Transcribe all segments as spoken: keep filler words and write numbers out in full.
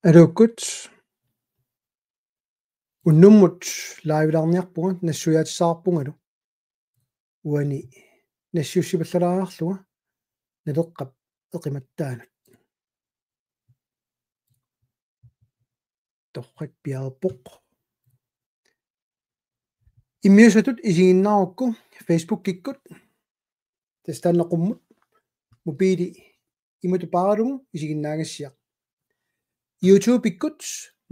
Aluukkut. Unnummut live-laarniarpunga nassuiaatissaarpungalu. Uani nassiussipallalaarlunga Naleqqap eqimattaanut. Torrak piareerpoq. Immiussatut isiginnaarukku Facebookikkut. Tassa taanna qummut. Mobiili imatut paaralugu isiginnaagassiaq. YouTubekkut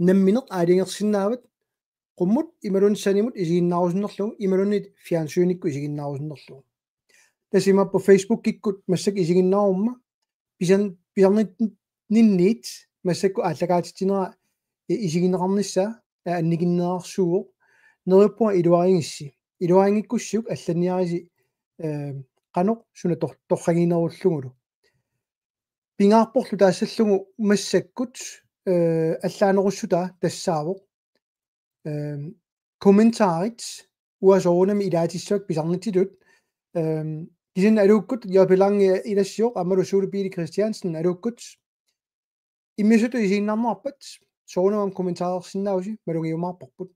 nammineq aalajangersinnaavat qummut imaluunniit sanimut isiginnaarusunnerlugu imaluunniit fjernsynikkut isiginnaarusunnerlugu. Tassa imaappoq Facebookikkut massakkut isiginnaarumma pisan-, pisarninniit massakkut aallakaatitsinera i-, isigineqarnissaa, aa, annikinnerarsuuvoq. Neriuppunga iluarigissi. Iluarigikkukku allanniarisi, ee, qanoq suna tor-, torraginerullugulu. Pingaarporlu taassallugu massakkut, ee, allaanerussutaa tassaavoq. Ehm, kommentarit uanga soorunami ilaatissavakka pisarnitsitut. Ehm, kisianni aluukkut, Jørgen Lange ilassivoq, aammalu Suli Piili Christiansen aluukkut. Immiussatut isiginnaarnerarpat, soorunami aamma kommentarersinnaavusi, malugiumaarparput.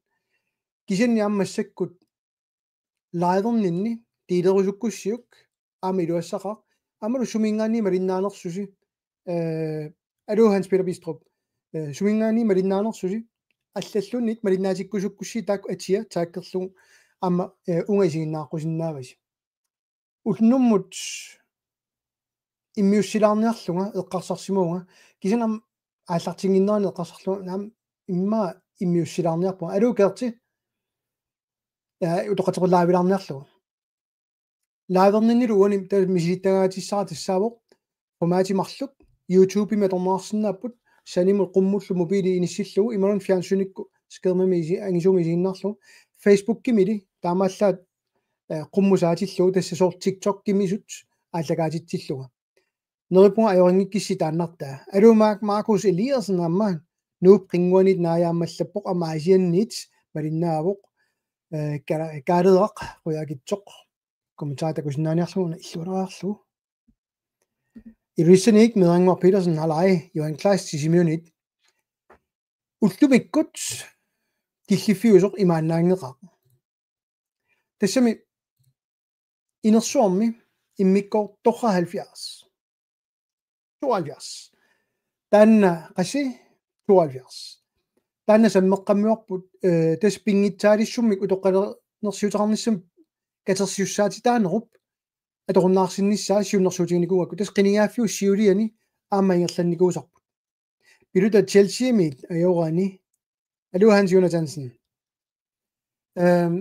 Kisianni aamma massakkut live-erninni delerusukkussiuk aamma iluassaqaaq. Aammalu suminngaanniit malinnaanersusi. Ee, aluu Hans Peter Bistrup. Ee, suminngaanniit malinnaanersusi. Allalluunniit malinnaatikkusukkussigit taakku atia taakkerlugu aamma, ee, uunga isiginnaaqqusinnaavasi. Unnummut immiussilaarniarlunga eqqarsarsimavunga. Kisianni aamma aallartinnginnerani eqqarsarlunga aamma immaqa immiussilaarniarpunga. Aluu Kerti. Ja, utoqqatseqqullavilaarniarlugu. Live-erninnilu uani tassa misilittagaatissara tassaavoq. Formati marluk, YouTubemi atorneqarsinnaapput, sanimut qummullu mobiili inissillugu, imaluunniit fjernsynikkut skærmimi isi-, angisuumik isiginnaarlugu. Facebookimili, taamaallaat, ee, qummut saatillugu, tassa soorlu TikTokimisut aallakaatitsillunga. Neriuppunga ajorinngikkussi taannartaa. Aluu Mark-, Markus Eliassen aamma Nuup qinnguaniit naajaamallappoq aamma Aasianniit malinnaavoq. Ee, Kala-, Kaaleeraq, qujaakitsoq. Kommentarit takusinnaaniarlugu una illuaraarlugu. Ilulissaniit Meerannguaq Petersen, halaj, Johan Kleist Sisimiunit. Ullumikkut killiffiusoq imaannaanngeqaaq. Tassami inersuarmi immikkoortoq tooghalvfjerds. Tooghalvfjerds. Taanna qassi tooghalvfjerds. Taanna sammeqqammerput, ee, tassa pinngitsaalissummik utoqqalinersiuteqarnissamut katersisussaatitaanerup atorunnaarsinnissaa siunnersuutiginikuugakku. Tassa qinigaaffiup siuliani aamma ingerlannikuusarput. Piluta Chelseamiit ajoraani. Aluu Hans Jonathansen. Ehm,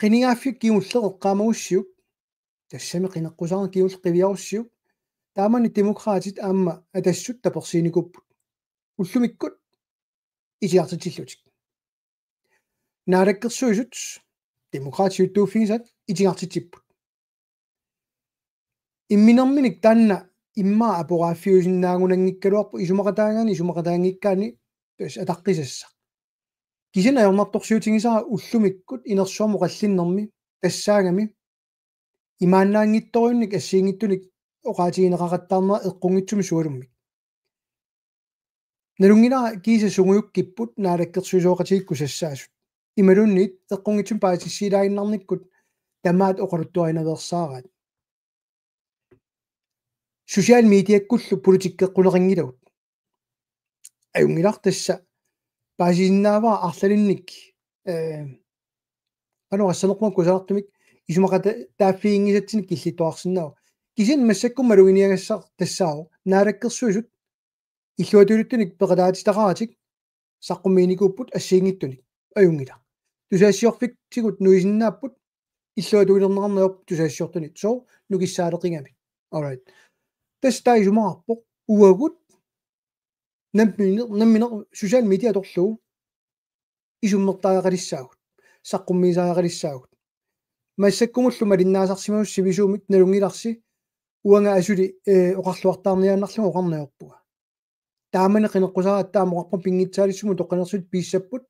qinigaaffiup kingulleq eqqaamagussiuk. Tassami qineqqusaarneq kingulleq qiviarussiuk. Taamani Demokraatit aamma Atassut tapersiinikuupput. Ullumikkut itigartitsillutik. Naalakkersuisut Demokraatit siuttuuffigisaat itigartitsipput. Imminerminik taanna immaqa aporaaffiusinnaagunanngikkaluarpoq isumaqataagaani isumaqataanngikkaanni tassa ataqqisassaq. Kisianni ajornartorsiutigisara ullumikkut inersuarmi oqallinnermi tassaagami imaannaanngitsorujunnik assigiinngitsunik oqaatigineqaqattaarnera eqqunngitsumik sualummik. Nalunngilara kiisa sungujukkipput naalakkersuisooqatigiikkut sassaasut. Imaluunniit eqqunngitsumik paasissilaaginnarnikkut tamaat oqaluttuarinaveersaaraat. Social mediakkullu politikkeqquneqanngilagut. Ajunngilaq tassa paasisinnaavara arlalinnik, ee, qanoq assanerpuma kusanartumik isumaqata-, taaffiginngisatsinnut killittuarsinnaavoq. Kisianni massakkut maluginiagassaq tassaavoq naalakkersuisut illuatungiliuttunik peqataatitaqaratik saqqummiinikuupput assigiinngitsunik. Ajunngilaq. Tusagassiorfitsigut nuisinnaapput illuatungilerneqarneq ajorput tusagassiortunit. So, nukissaaleqigami. All right. Tassa taava isumaqarpoq uagut nammineq, nammineq social media atorlugu isummertariaqalissaagut, saqqummiisariaqalissaagut. Massakkumullu malinnaasarsimasut sivisuumik nalunngilarsi uanga asuli, ee, oqarluartaarniaannarlunga oqarneq ajorpunga. Taamani qineqqusaaratta aamma oqarpunga pinngitsaalissummik utoqqalinersiutit piissapput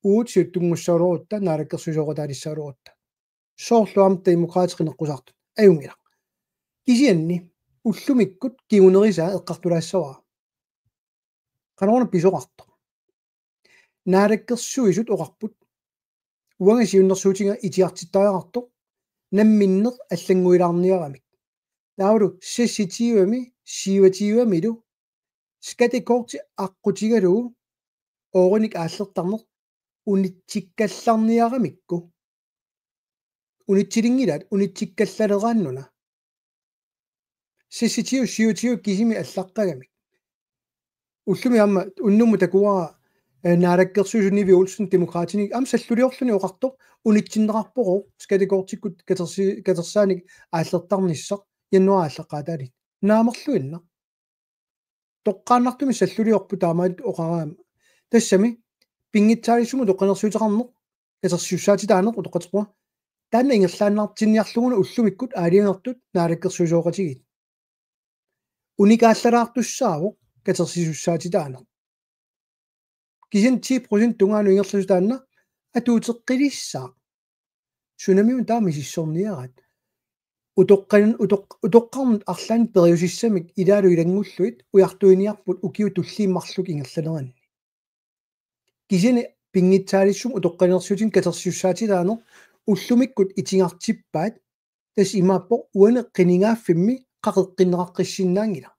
uagut siuttunngussagaluarutta naalakkersuisooqataalissagaluarutta. Soorlu aamma Demokraatit qineqqusaartut. Ajunngilaq. Kisianni ullumikkut kingunerisaa eqqartulaassavara. Qanoruna pisoqartoq. Naalakkersuisut oqarput. Uanga siunnersuutiga itigartittariaqartoq. Namminneq allannguilaarniaramik. Taavalu seksogtyvemi, syvogtyvemilu skattekorti aqqutigalugu oorinik aallertarneq unitsikkallarniaramikku. Unitsilinngilaat, unitsikkallaleraannuna. Seksogtyve, syvogtyve kisimi allaqqagamik. Ullumi aamma unnummut takuara, eh, naalakkersuisunit Nivi Olsen Demokraatini aamma salluliorluni oqartoq unitsinneqarpoq skattekortikkut katersi-, katersaanik aallertarnissaq januaarip aallaqqaataani. Naamerluinnaq. Toqqaannartumik salluliorpoq taamaattut oqaraanni. Tassami pinngitsaaliissummik utoqqalinersiuteqarneq katersisussaatitaaneq utoqqatserpunga. Taanna ingerlaannartinniarluguna ullumikkut aalajangertut naalakkersuisooqatigiit. Unikaallalaartussaavoq katersisussaatitaaneq. Kisianni ti procent tungaanut ingerlasut taanna atuuteqqilissaaq. Sunamiuna taama misissorniaraat. Utoqqan-, utoq-, utoqqarnut arlaannut periusissamik ilaalu ilanngullugit ujartuiniarput ukiut tulliit marluk ingerlaneranni. Kisianni pinngitsaaliissummik utoqqalinersiutinik katersisussaatitaaneq ullumikkut itigartippaat, tassa imaappoq uani qinigaaffimmi qaqeqqinneqaqqissinnaanngilaq.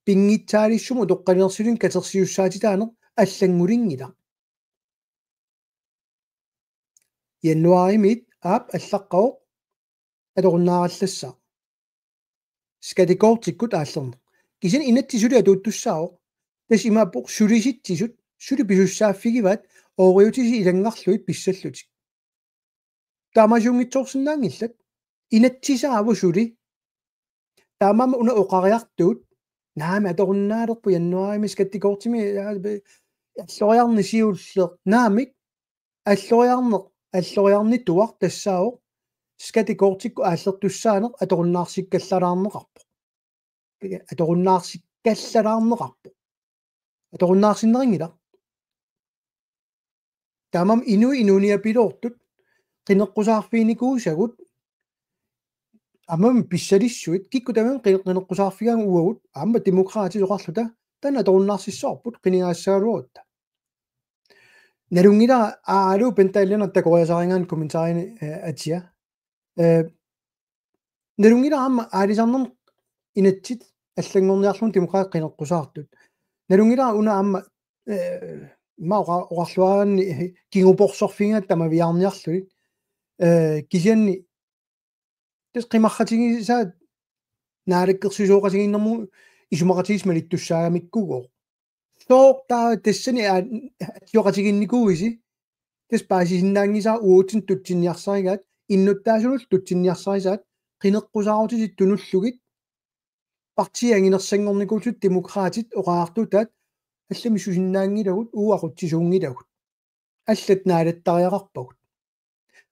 Pinngitsaaliissummik utoqqalinersiutinik katersisussaatitaaneq allanngulinngilaq. Januaarimiit aap allaqqavoq atorunnaarallassaaq. Skattekortikkut aallerneq. Kisianni inatsit suli atuuttussaavoq. Tassa imaappoq sulisitsisut, suli pisussaaffigivaat ooriutisut ilanngarlugit pissallutik. Taamaasiunngitsoorsinnaanngillat. Inatsisaavoq suli. Taamaammat una oqariartuut. Naamik atorunnaalerpoq januaarimi skattekortimi, ja, be-, alloriarneq siulleq. Naamik alloriarneq, alloriarnituaq tassaavoq skattekortikkut aallertussaaneq atorunnaarsikkallalaarneqarpoq. Atorunnaarsikkallalaarneqarpoq. Atorunnaarsinneqanngilaq. Taamaammat inuit inuuniapiloortut qineqqusaarfiginikuusagut aamma pissalissuit kikkut tamarmik qine-, qineqqusaarfigaangat uagut aamma Demokraatit oqarluta taanna atorunnaarsissavarput qinigaassagaluarutta. Nalunngilara aalu Bent Ailerip takoriasaarigaanni kommentarini, eh, atia. Eh, nalunngilara aamma aalisarnermi inatsit allanngorniarlugit Demokraatit qineqqusaartut. Nalunngilara una aamma, eh, ima oqa-, oqarluaraanni, eh, kinguporsorfigigaat tamaviaarniarlugit. Eh, kisianni tassa qimarratigisaat naalakkersuisooqatigiinnermut isumaqatigiissut malittussaagamikkugooq. Sooq taava tassani aa-, atsioqatigiinnikuuisi, tassa paasisinnaanngisara uatsinnut tutsinniarsarigaat, innuttaasunut tutsinniarsarisaat, qineqqusaarutitik tunullugit, partiit anginersanngornikuusut Demokraatit oqariartuutaat, allamik susinnaanngilagut, uagut aqutsisuunngilagut. Allat naalattariaqarpagut.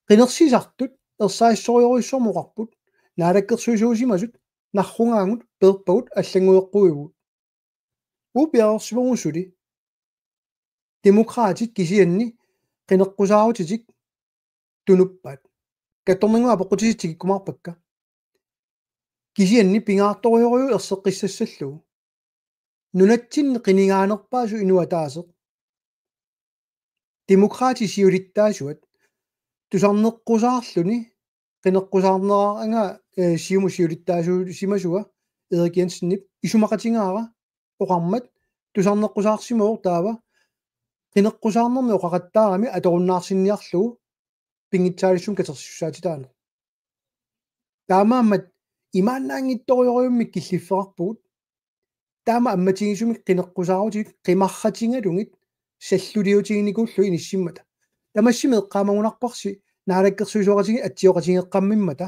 Qinersisartut ersarissorujussuarmik oqarput, naalakkersuisuusimasut narrugaagut peerpagut allanngueqquivugut. Uagut piareersimavugut suli. Demokraatit kisianni qineqqusaarutitik tunuppaat. Kattornannguaq apeqqutissat tikikkumaarpakka. Kisianni pingaartorujorujuuvoq erseqqissassallugu. Nunatsinni qinigaanerpaasoq inuk ataaseq. Demokraatit siulittaasuat tusarneqqusaarluni qineqqusaarneraanga, eh, Siumut siulittaasuusimasua Erik Jensenip isumaqatigaara oqarmat tusarneqqusaarsimavoq taava qineqqusaarnermi oqaqattaarami atorunnaarsinniarlugu pinngitsaaliissummik katersisussaatitaaneq. Taamaammat imaannaanngitsorujorujummik killiffeqarpugut. Taama ammatigisumik qineqqusaarutitik qimarratigalugit salluliutiginikuullugit inissimmata. Tamassimi eqqaamagunarparsi naalakkersuisooqatigiit atsioqatigeeqqammimmata.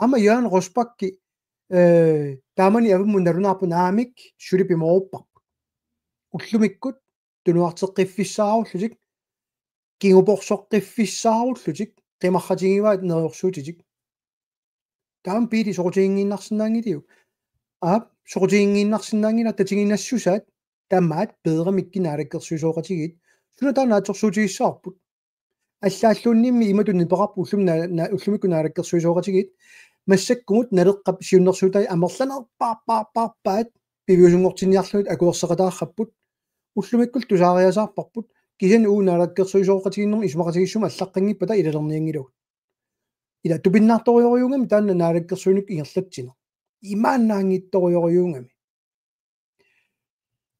Aamma Jørgen Rosbach, eh, taamani avammut nalunaarpoq naamik suli pimoorupparput. Ullumikkut tunuarteqqiffissaarullutik, kinguporsoqqiffissaarullutik, qimarratigivaat neriorsuutitik. Taama Pele soqutiginngiinnarsinnaanngiliuk? Aap, soqutiginngiinnarsinnaanngilaq tatiginassusaat tamaat peeramikkit naalakkersuisooqatigiit. Suna taanna naatsorsuutigissavarput. Allaalluunniimmi imatut nipeqarput ullumi na-, na-, ullumikkut naalakkersuisooqatigiit. Massakkumut Naleqqap siunnersuutai amerlanerpaarpaarpaarpaat. piviusunngortinniarlugit akuerseqataarparput. Ullumikkullu tusaariasaarparput. Kisianni uagut naalakkersuisooqatigiinnermi isumaqatigiissumik allaqqanngippata ilalernianngilagut. Ila tupinnaartorujorujuugami taanna naalakkersuinikkut ingerlatsineq. Imaannaanngitsorujorujuugami.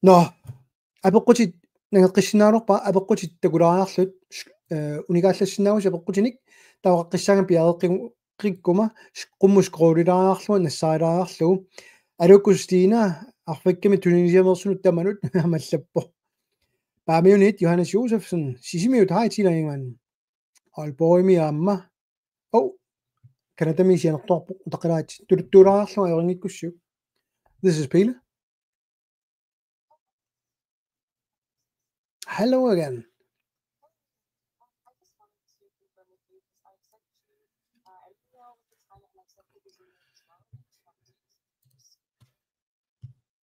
Nå, apeqqutit nangeqqissinnaagaluarpara, apeqqutit takulaariarlugit, eh, unikaallassinnaavusi apeqqutinik, taava oqaqqissaanga piareeqqikku-, qikkuma, s-, qummut scrollilaariarlugu, nassaarilaariarlugu. Aluukku Stina, arfikkami tunisiameersunut tamanut, mallappoq. Paamiunit Johannes Josefsen, Sisimiut, hej Tina Ingemann. Aalborgimi aamma. Ov, Canadami sianertuarpoq utaqqilaarlugu. Tuluttuulaariarlugu ajorinngikkukku. This is Pele. Hello again.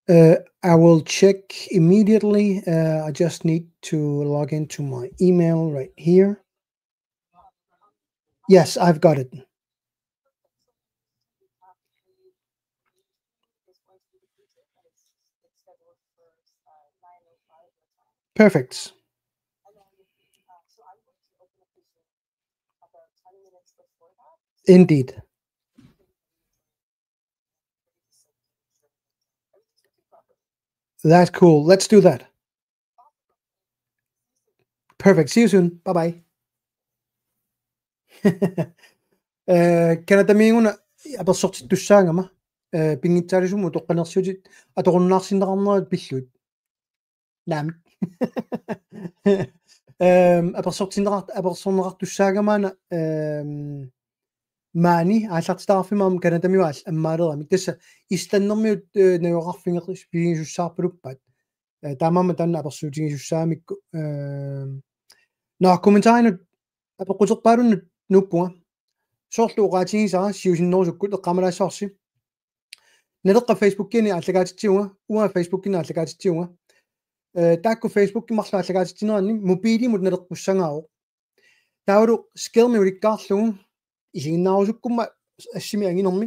Uh, I will check immediately. Uh, I just need to log into my email right here. Yes, I've got it. Perfect. Indeed. That's cool. Let's do that. Perfect. See you soon. Bye bye. Eh, Canadamiinnguna apersortittussaagama, eh, pinngitsaaliisumik utoqqalinersiutit atorunnaarsinneqarnerat pillugu. Naamik. Ehm, apersortinneqart-, apersorneqartussaagamaana, ehm, maani aallartitaqarfimmi aamma Canadamiut aal-, ammaaleramik. Tassa Islandimiut, eh, najugaqarfigeqis-, -figisussaarpaluppaat. Eh, taamaammat taanna apersuutigisussaamikku. Ehm, nå, kommentarinut apeqquterpaalunnut nuuppunga. Soorlu oqaatigisara siusinnerusukkut eqqaamalaassavarsi. Naleqqap Facebookiani aallakaatitsivunga, uanga Facebookiani aallakaatitsivunga. Eh, taakku Facebookimi marluk aallakaatitsineranni mobilimut naleqqussagaavoq. Taavalu skærmi ulikkaarlugu isiginnaarusukkumma assimi anginermi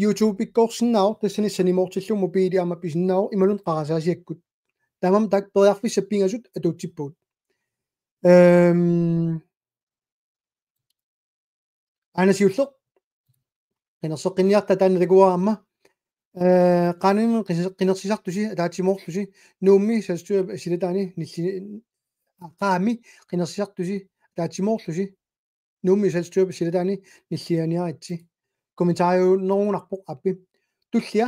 YouTube-ikkoorsinnaavoq, tassani sanimoortillugu mobili aamma pisinnaavoq imaluunniit qarasaasiakkut. Taamaammat taakku periarfissat pingasut atuutsippagut. Ehm, Aana siulleq. Qinerseqqinniarta taanna takuara aamma. Eh, qaanimmi qis-, qinersisartusi ataatsimoorlusi. Nuummi selvstyre silataani nilli-, qaami qinersisartusi ataatsimoorlusi. Nuummi selvstyre silataani nillianiaritsi. Kommentariunnerugunarpoq aappi. Tullia.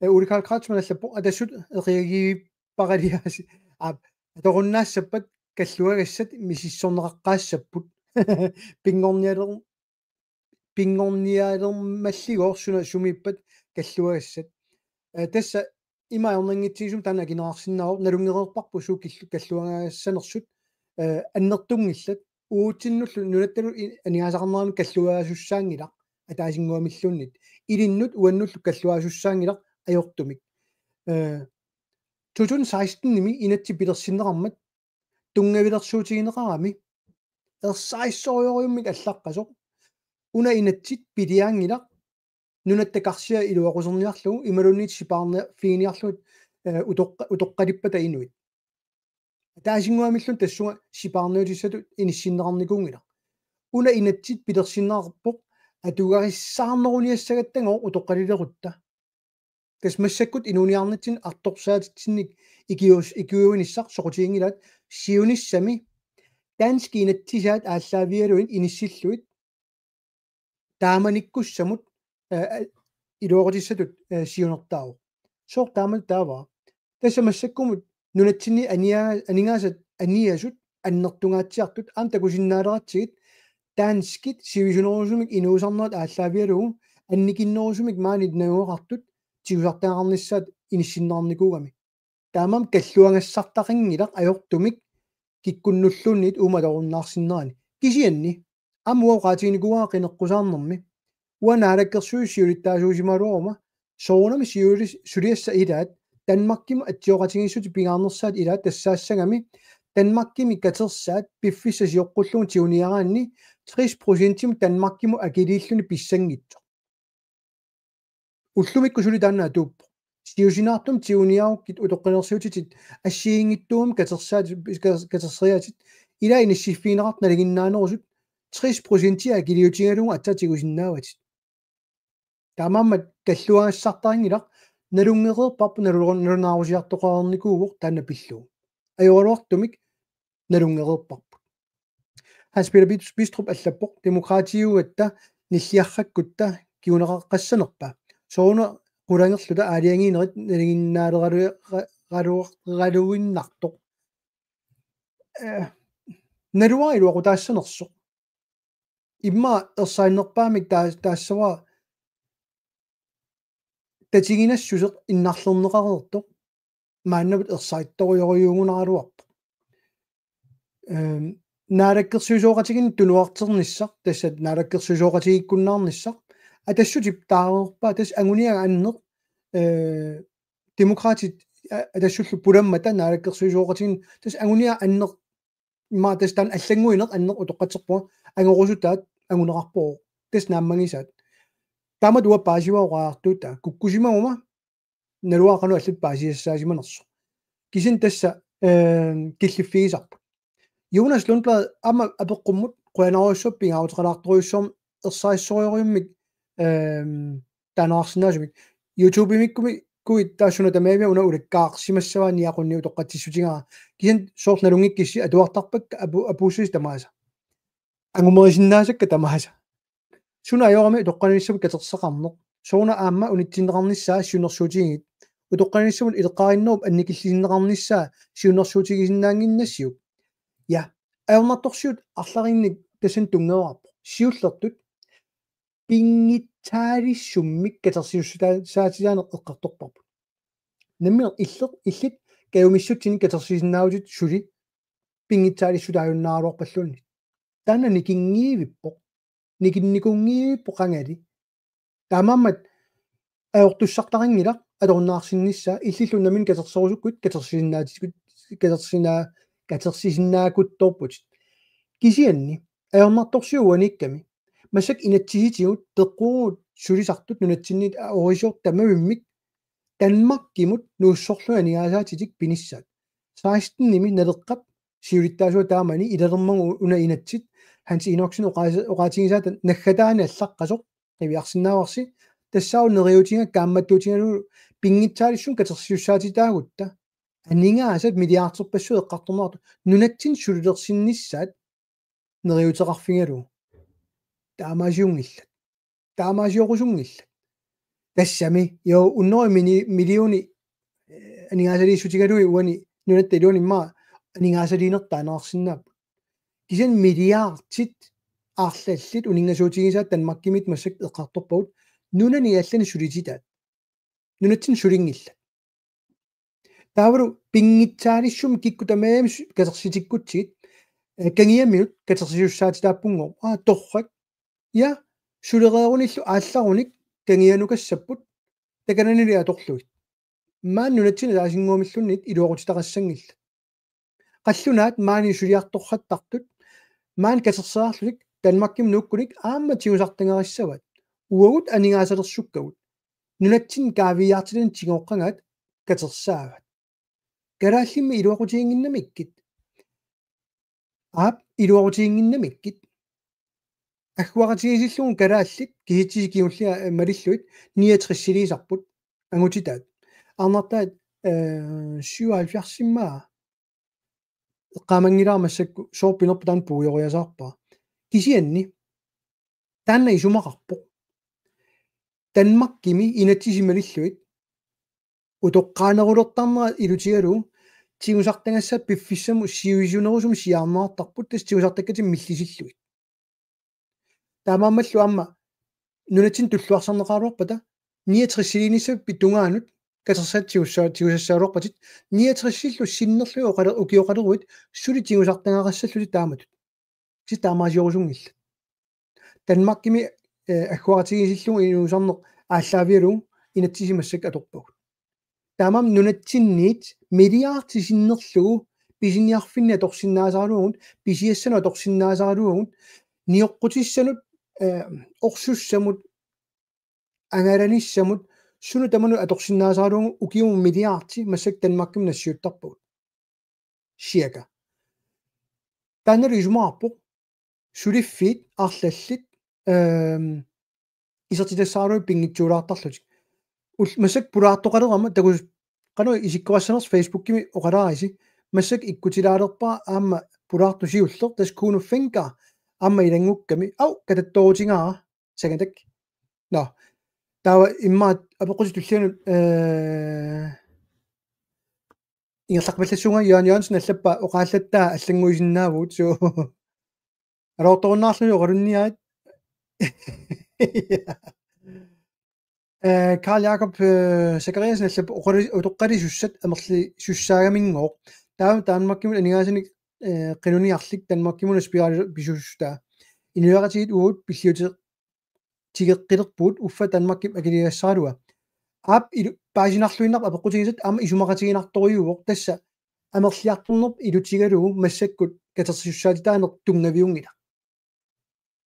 Eh, Ole Karl Kreutzmann allappoq: Atassut eqiagiippaqaliaasi. Aap, atorunnaassappat kalluagassat misissorneqaqqaassapput. Pinngornialer-, pinngornialermalligooq suna sumiippat kalluagassat. Eh, tassa ima ajornanngitsigisumik taanna akineqarsinnaavoq, nalunngereerparput suut killu-, kalluagassanersut, eh, annertunngillat. Uatsinnullu nunattalu i-, aningaasaqarneranut kalluagaasussaanngilaq ataasinnguamilluunniit. Ilinnut uannullu kalluagaasussaanngilaq ajortumik. Eh, to tusind seksten-imi inatsit pilersinneqarmat tunngavilersuutigineqarami ersarissorujorujummik allaqqasoq. Una inatsit piliaanngilaq nunatta karsia iluaquserniarlugu imaluunniit sipaarniarfiginiarlugu, eh, utoqqa-, utoqqalippata inuit. Ataasinnguamilluunniit tassunga sipaarniutissatut inissinneqarnikuunngilaq. Una inatsit pilersinneqarpoq atugarissaarneruniassagattagooq utoqqalilerutta. Tassa massakkut inuuniarnitsinni artorsaatitsinnik ikiuus-, ikiuinissaq soqutiginngilaat siunissami danskit inatsisaat aallaavigalugit inissillugit taamanikkussamut, eh, eh, iluaqutissatut, eh, siunertaavoq. Sooq taamatut taava? Tassa massakkumut nunatsinni ania-, aningaasat aniasut annertungaatsiartut aamma takusinnaalertsigit danskit sivisunerusumik inuusarnerat aallaavigalugu annikinnerusumik maani najugaqartut tigusartagaqarnissaat inissinneqarnikuugami. Taamaammat kalluagassartaqanngilaq ajortumik kikkunnulluunniit uuma atorunnaarsinnerani. Kisianni aamma uanga oqaatiginikuuara qineqqusaarnermi. Uanga naalakkersuisut siulittaasuusimagaluaruma soorunami siulis-, suliassat ilaat Danmarkimut atsioqatigiissutit pingaarnersaat ilaat tassaassagami Danmarkimi katersaat piffissaq sioqqullugu tiguniaraanni tres procentimut Danmarkimut akiliilluni pissanngitsoq. Ullumikkut suli taanna atuuppoq. Siusinaartumik tiguniarukkit utoqqalinersiutitit assigiinngitsuummik katersaat-, kas-, katerseriaatit, ilaa inassiffigineqartut nalinginnaanerusut tres procent akiliutigalugu aatsaat tigusinnaavatit. Taamaammat kalluagassartarinngilaq, nalunngeqareerparput, nalu-, nalunaarusiartoqarnikuuvoq taanna pillugu. Ajoraluartumik nalunngeqareerparput. Hans Peter Bit-, Bistrup allappoq: Demokraatiugatta nilliarrakkutta kinguneqaqqassanerpa? Sooruna qulangerluta aalajangiinerit nalinginnaaleralu-, ra-, ralu-, raluinnartoq. Eh, naluara iluaqutaassanersoq. Immaqa ersarinnerpaamik taa-, taassavara tatiginassuseq innarlerneqareertoq, maannamut ersarittorujorujuugunaraluarpoq. Ehm, naalakkersuisooqatigiinni tunuarternissaq, tassa naalakkersuisooqatigiikkunnaarnissaq, Atassutip taareerpaa, tassa anguniagaq anneq, eh, Demokraatit, a-, Atassullu pulammata naalakkersuisooqatigiinni, tassa anguniagaq anneq, immaqa tassa taanna allannguineq anneq utoqqatserpunga, angorusutaat anguneqarpoq, tassa naammagisaat. Taamatut uanga paasivara oqariartuutaa, kukkusimaguma naluara qanoq allatut paasisassaasimanersoq. Kisianni tassa, eh, killiffigisarput. Jonas Lundblad aamma apeqqummut, qujanarujussuaq pingaarutilaartorujussuarmik ersarissorujummik, ehm, taaneqarsinnaasumik. YouTube-imikkumi kuit taassuma tamarmik una ulakkaarsimassavaa, Niaqunni utoqqatsissutigaara. Kisianni soorlu nalunngikkissi atuartarpakka apu-, apuussasi tamaasa. Angumerisinnaasakka tamaasa. Suna ajorami utoqqalinissamut katersaqarneq? Sooruna aamma unitsinneqarnissaa siunnersuutigigippit? Utoqqalinissamut ileqqarinnerup annikillisinneqarnissaa siunnersuutigisinnaannginnassiuk? Ja, ajornartorsiut arlalinnik tassani tunngavigaarput. Siullertut pinngitsaalissummik katersisussaatitaaneq eqqartorparput. Nammineq illeq, illit kajumissutsinnik katersisinnaavutit suli pinngitsaalissutaa ajunnaaraluarpalluunniit. Taanna nikinngivippoq. Nikinnikunngivippoq qangali. Taamaammat ajortussartarinngilaq atorunnaarsinnissaa, illillu nammineq katersorusukkuit katersisinnaatikut, katersina-, katersisinnaakkuttorputit. Kisianni ajornartorsiut uaniikkami, massakkut inatsisitigut peqqugut sulisartut nunatsinniit aorisoq tamavimmik Danmarkimut nuussorlugit aningaasaatitik pinissaat. Sekstenimi Naleqqap siulittaasua taamani ilalermagu una inatsit Hans Enoksen oqaas-, oqaatigisaata naggataani allaqqasoq qiviarsinnaavarsi, tassaavoq neriuutiga kaammattuutigalugu pinngitsaalissummik katersisussaatitaagutta aningaasat milliarderpassuit eqqartorneqartut nunatsinni sulilersinnissaat neriuuteqarfigalugu. Taamaasiunngillat. Taamaasiorusunngillat. Tassami, jo, hundrede mini-, millioner, eh, aningaasaliissutigalugit uani nunatta iluani immaqa aningaasaliinertut taaneqarsinnaapput. Kisianni milliardit arlallit uninngasuutigisaat Danmarkimiit massakkut eqqartorpagut, nunani allani sulititaat. Nunatsinni sulinngillat. Taavalu pinngitsaalissummik kikkut tamarmik su-, katersitikkutsigit, eh, kangiaminut katersisussaatitaappunngooq. Aa, torrak. Ja, sulereerunillu aallarunik kangianukassapput takananilu atorlugit. Maani nunatsinni ataasinnguamilluunniit iluaqutitaqassanngillat. Qallunaat maani suliartortartut, maani katerseriarlutik Danmarkimut nuukkunik aamma tigusartagarissavaat. Uagut aningaasalersukkagut. Nunatsinni kaaviiaartitanik tigooqqagaat katersaavat. Kalaallimmi iluaqutiginnginnamikkit. Aap, iluaqutiginnginnamikkit. Agguaqatigiissillugu kalaallit kisitsisit kingulliit, eh, malillugit niogtresiliisarput angutitaat. Arnartaat, eh, syvoghalvfjerds immaqa. Eqqaamanngilara massakkut sooq pinerpoq taanna puigoriasaarpara. Kisianni taanna isumaqarpoq. Danmarkimi inatsisit malillugit utoqqaanerulertarnerat ilutigalugu tigusartagassaat piffissamut sivisunerusumik siaarneqartarput, tassa tigusartakkatik millisillugit. Taamaammallu aamma nunatsinni tulluarsarneqaraluarpata niogtresiliinissappit tungaanut katersaat tigussa-, tigusassagaluarpatit, niogtresillu sinnerlugit oqale-, ukioqaleruit suli tigusartagaqassallutit taamatut. Kisianni taamaasiorusunngillat. Danmarkimi, eh, agguaqatigiissillugu inuusarneq aallaavigalugu inatsisit massakkut atorpagut. Taamaammat nunatsinniit milliardit sinnerlugu pisiniarfinni atorsinnaasaraluagut, pisiassanut atorsinnaasaraluagut, nioqqutissanut, eh, orsussamut, angalanissamut, Suna tamanut atorsinnaasaralugu ukiumut milliardi massakkut Danmarkimut nassiuttarpagut. Cirka. Taannalu isumaqarpoq suliffiit arlallit, ehm, isertitassaraluit pinngitsuulaartarlutik. Ul-, massakkut pulaartoqalerama takus-, qanoq isikkoqassanersoq Facebookimi oqalaaritsi, massakkut ikkutilaalerpara aamma pulaartoq siulleq, tassa Kuno Fencker aamma ilanngukkami, au, katattoorutigaara, sangatak. Nå. Taava immaqa apeqqutit tullianut, eh, ingerlaqqipallassuunga Jørgen Jørgensen allappaa oqaallattaaq allannguisinnaavugut, suu. Aloortorunnaarluni oqalunniarit. Eh, Karl Jakob, eh, Zachariasen allappaa oqali-, utoqqalisussat amerlisussaagaminngooq. Taava Danmarkimut aningaasanik, eh, qinuniarlik Danmarkimut spirali pisussutaa. Inuiaqatigiit uagut pilliuti-, tigeqqilerpugut uffa Danmarkip akiligassaraluaq. Aap ilu-, paasinarluinnarpoq apeqqutigisat aamma isumaqatiginartorujuuvoq, tassa amerliartorneq ilutigalugu massakkut katersisussaatitaaneq tunngaviunngilaq.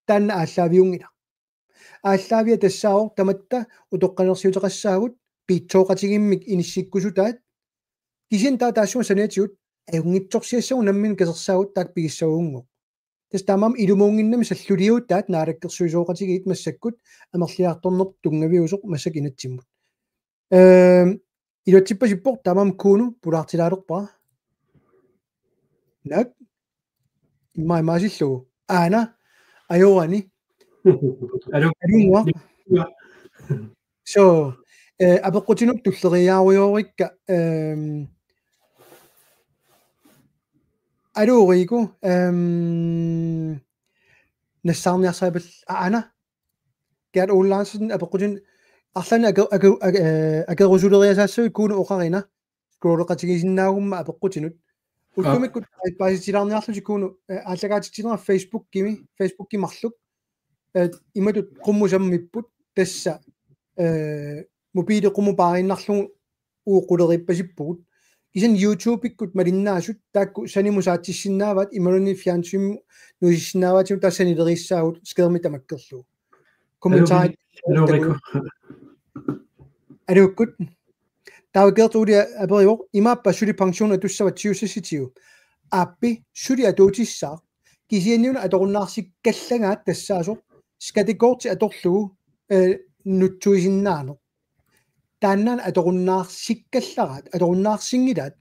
Taanna aallaaviunngilaq. Aallaaviat tassaavoq tamatta utoqqalinersiuteqassaagut, piitsooqatigiimmik inissikkusutaat. Kisianni taava taassuma saniatigut ajunngitsorsiassagut nammineq katersaagut taakku pigissagunngooq. Tassa taamaammat ilumuunnginnami salluliuutaat naalakkersuisooqatigiit massakkut amerliartorneq tunngaviusoq massakkut inatsimmut. Ehm, iluatsippasippoq taamaammat Kuno pulaartilaalerpara. Naak? Immaqa imaasillugu. Aana, ajoraani. Alo. Alunnguaq. Ja. So, eh, apeqqutinut tulleriiaarujoorikka, ehm, aluuriiku, ehm, nassaarniarsaripal-, a-, aana, Gert Ole Larsen apeqqutin arlaannik ake-, ake-, ake-, eh, akerusuleriasaassavit Kuno oqarina, scrolleqatigisinnaagumma apeqqutinut. Aa. Ullumikkut paasitilaarniarlutik Kuno, eh, aallakaatitsinerat Facebookimi, Facebooki marluk. Eh, imatut qummut sammipput tassa, eh, mobili qummut paariinnarlugu uagut quleriippasippugut. Kisianni YouTube-ikkut malinnaasut taakku sanimut saatsissinnaavaat imaluunniit fjernsynimut nuisissinnaavaatigut, taava sanileriissaagut skærmi tamakkerlugu. Kommentarit. Alo, Riku. Aluukkut. Taava Gert Ole aperivoq: Imaappa suli pension atussava tyve seksogtyve? Aappi, suli atuutissaaq. Kisianni una atorunnaarsikkallagaat tassaasoq skattekorti atorlugu, eh, nutsuisinnaaneq. Taannaana atorunnaarsikkallaraat, atorunnaarsinngilaat.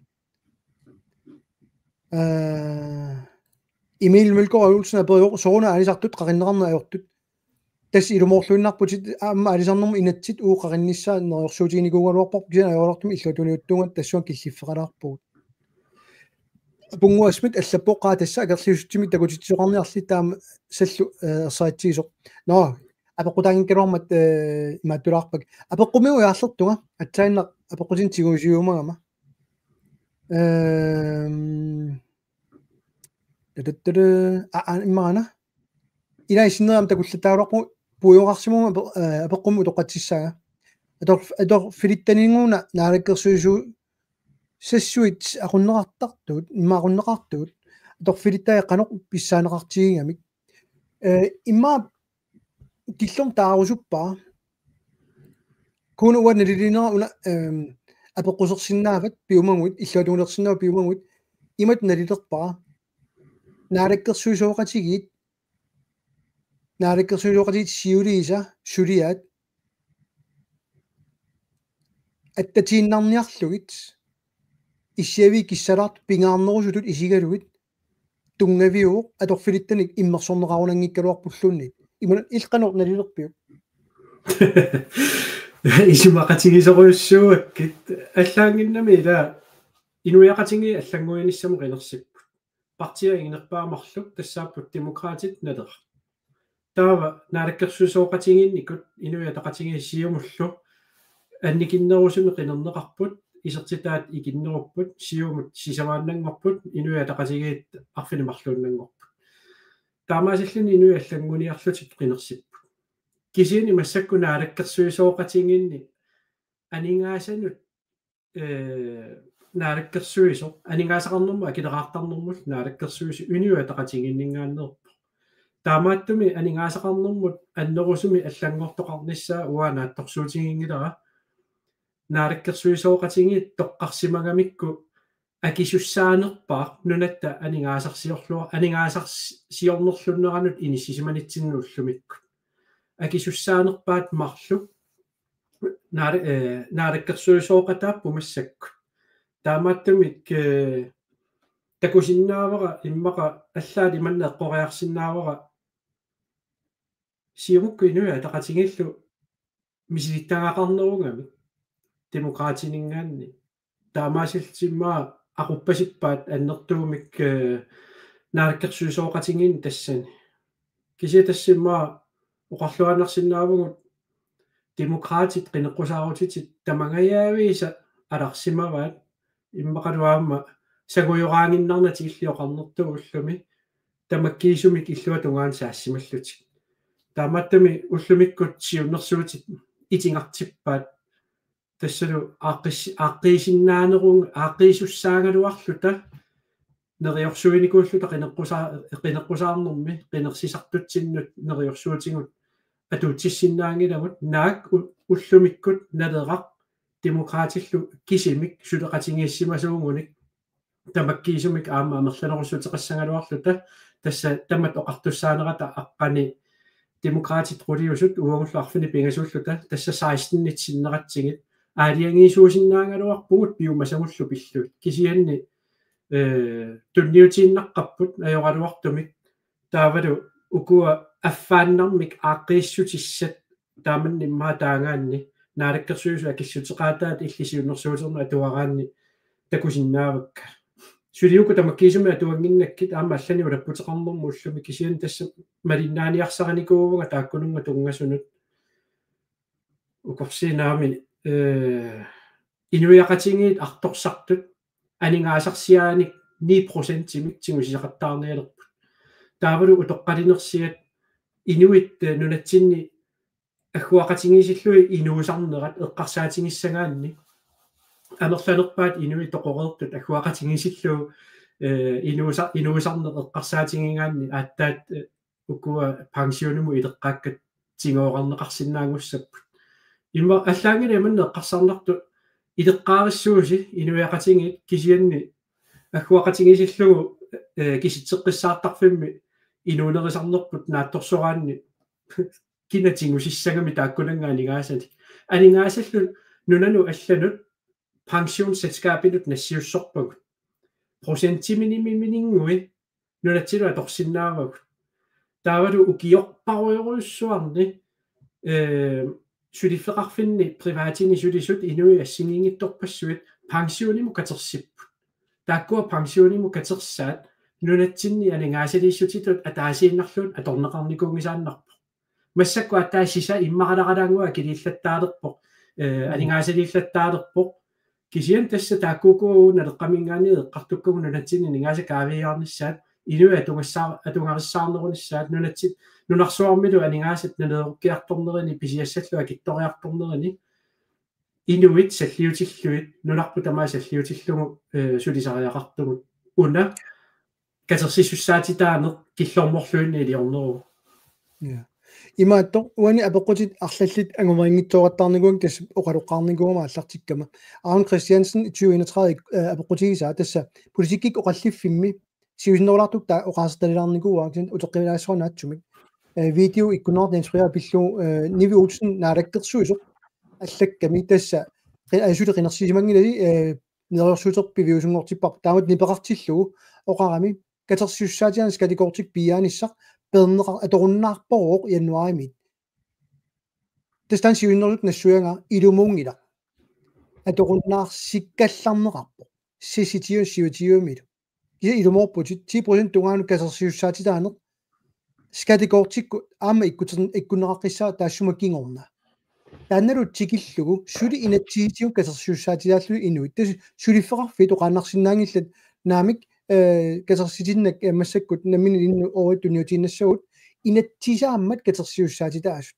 Eh, Emil Mølgaard Olsen aperivoq: Sooruna aalisartut qaqinneqarneq ajortut? Tassa ilumoorluinnarputit aamma aalisarnermut inatsit uagut qaqinnissaat neriorsuutiginikuugaluarparput, kisianni ajoraluartumik illuatungiliuttuugatta tassunga killiffeqalaarpugut. Apunnguaq Schmidt allappoq: Qaa, tassa akerliussutsimik takutitsisoqarniarli, taama sallu, eh, ersaritsigisoq. Nå, apeqqutaanngikkaluarmat, eh, imaattulaarpakka. Apeqqumiuujaarlertunga, aatsaannaq apeqqutinik tigusiumagama. Ehm, tatattata, a, a, immaqa aana. Ilai sinneri aamma takullattaagaluarpugut, puigorarsimaguma ape-, eh, apeqqummik utoqqatsissaaga. Ator-, atorfilittaninnguuna naalakkersuisu-, sassuit aqunneqartartut, immaqa aqunneqartut, atorfilittagai qanoq pissaaneqartigigamik. Eh, immaqa killormut taarusuppara. Kuno uanga nalilinera una, ehm, apeqqusersinnaavat piumaguit, illuatungilersinnaavat piumaguit, imatut nalilerpara. Naalakkersuisooqatigiit, naalakkersuisooqatigiit siuliisa suliaat attatiinnarniarlugit, issiaviit kissalaartut pingaarnerusutut isigalugit, tunngaviuvoq atorfilittanik immersorneqarunanngikkaluarpulluunniit. Imannak illit qanoq nalilerpiuk? Isumaqatigisorujussuuakkit, allaanngimmat ila inuiaqatigiit allannguinissamut qinersipput. Partiit inginerpaamik marluk tassaapput Demokraatit, Naleraq. Taava naalakkersuisooqatigiinnikut Inuit Ataqatigiit Siumullu annikinnerusumik qinerneqarput, isertitaat ikinnerupput, Siumut sisamaannanngorput, Inuit Ataqatigiit arfineq-marluinnanngorput. Taamaasilluni inuit allannguniarlutik qinersipput. Kisianni massakkut naalakkersuisooqatigiinni aningaasanut, eh, naalakkersuisoq aningaasaqarnermut akileraartarnermullu naalakkersuisoq Inuit Ataqatigiinninngaanneerpoq. Taamaattumik aningaasaqarnermut annerusumik allanngortoqarnissaa uanga naatsorsuutiginngilara. naalakkersuisooqatigiit toqqarsimagamikku akisussaanerpaaq nunatta aningaasarsiorlu-, aningaasarsiornerlunneranut inissisimanitsinnut ullumikkut. Akisussaanerpaat marluk naala-, eh, naalakkersuisooqataapput massakkut. Taamaattumik, eh, takusinnaavara immaqa allaat imanna eqqoriarsinnaavara Siumukkut Inuit Ataqatigiillu misilittagaqarnerugamik Demokraatininngaanniit. Taamaasillutik immaqa aquppasippaat annertuumik, eh, naalakkersuisooqatigiinni tassani. Kisianni tassa immaqa oqarluaannarsinnaavugut Demokraatit qineqqusaarutitik tamangajaviisa alarsimavaat immaqalu aamma sangujoraannginnernatik illit oqarnertut ullumi tamakkiisumik illuatungaani saassimallutik. Taamaattumik ullumikkut siunnersuutit itigartippaat tassalu aaqqis-, aaqqiisinnaanerugu-, aaqqiisussaagaluarluta neriorsuinikuulluta qineqqusaa-, qineqqusaarnermi qinersisartutsinnut neriorsuutigut atuutsissinnaanngilagut naak u-, ullumikkut Naleraq Demokraatillu kisimik suleqatigiissimasuugunik tamakkiisumik aamma amerlanerussuteqassagaluarluta tassa tamatta oqartussaanerata aqqani Demokraatit quliusut uagullu arfineq-pingasuulluta tassa seksten-it sinneratsigit aalajangiisuusinnaagaluarpugut piumasagullu pillugit. Kisianni, eh, tunniutiinnaqqapput ajoraluartumik taavalu ukua affaannarmik aaqqiissutissat taamanna immaqa taagaanni naalakkersuisut akissuteqaataat illit siunnersuuterneq atuaraanni takusinnaavakka. Suli uku tamakkiisumik atuannginnakkit aamma allanik ulapputeqarnermut ullumi kisianni tassa malinnaaniarsarinikuuvunga taakkununnga tunngasunut. Ukorsiinaami, eh, inuiaqatigiit artorsartut aningaasarsiaanik ni procentimik tigusisoqattaarnialerput. Taavalu utoqqalinersiat inuit, eh, nunatsinni agguaqatigiissillugit inuusarnerat eqqarsaatigissagaanni amerlanerpaat inuit toqoreertut agguaqatigiissillugu, eh, inuusa-, inuusarneq eqqarsaatigigaanni aatsaat, eh, ukua pensionimut ileqqaakkat tigooqqarneqarsinnaanngussapput. Immaqa allaanngilaq imanna eqqarsarnartoq ileqqaarissuusi inuiaqatigiit kisianni agguaqatigiissillugu, eh, kisitseqqissaartarfimmi inuunerisarnerput naatsorsoraanni kina tigusissagami taakkunannga aningaasanik. Aningaasallu nunanut allanut pensionsselskabinut nassiussorpagut. Procentiminimimininngui nunatsinnut atorsinnaavagut. Taavalu ukiorparujorujussuarni, eh, suliffeqarfinni privatini sulisut inuit assigiinngitsorpassuit pensionimut katersipput. Taakkua pensionimut katersaat nunatsinni aningaasaliissutitut ataasiinnarluunniit atorneqarnikuunngisaannarpoq. Massakkut aatsaat sisap immaqalaraluannguaq akiliillattaalerpoq, eh, mm, aningaasaliillattaalerpoq. Kisianni tassa taakkuuku Naleqqaminngaanniit eqqartukkagut nunatsinni aningaasat kaaviiaarnissaat, inuit atugassaa-, atugarissaarnerunissaat, nunatsi-, nunarsuarmilu aningaasat naleerukkiartornerini, pisiassallu akitsoriartornerini, inuit salliutillugit, nunarput tamaat salliutillugu, eh, sulisariaqartugut. Una katersisussaatitaaneq killormorluinnaq iliorneruvoq. Ja. Imaattoq uani apeqqutit arlallit angumerinngitsoorattaarnikuugamik tassa oqaloqqaarnikuugama aallartikkama. Aron Christiansen tyve enogtredive, eh, apeqqutigisaa tassa politikkikkut oqalliffimmi siusinnerulaartukkut taava oqaasertalilaarnikuuara kisianni uteqqilaassuara naatsumik. Eh, video ikkunneqartoq Jens Frederik pillugu, eh, Nivi Olsen naalakkersuisoq allakkami tassa qi-, eh, suli qinersisimanngilasi, eh, neriorsuuterput piviusunngortipparput. Taamatut nipeqartillugu oqarami katersisussaatitaaneq skattekortikkut piiaanissaq peerneqar-, atorunnaarparooq januaarimiit. Tassa taanna siusinnerusukkut nassuiagaa ilumuunngilaq. Atorunnaarsikkallarneqarpoq. Sissitiun siutiumilu. Kisianni ilumoorputit ti procent tungaanut katersisussaatitaaneq skattekortikkut aamma ikkut-, ikkunneqaqqissaaq taassuma kingorna. Taannalu tikillugu suli inatsisitigut katersisussaatitaallutik inuit. Tassa suliffeqarfiit oqaannarsinnaanngillat naamik, eh, katersitinnak, eh, massakkut nammineq ilinnut oorit tunniutiinnassavagut inatsisaammat katersisussaatitaasut.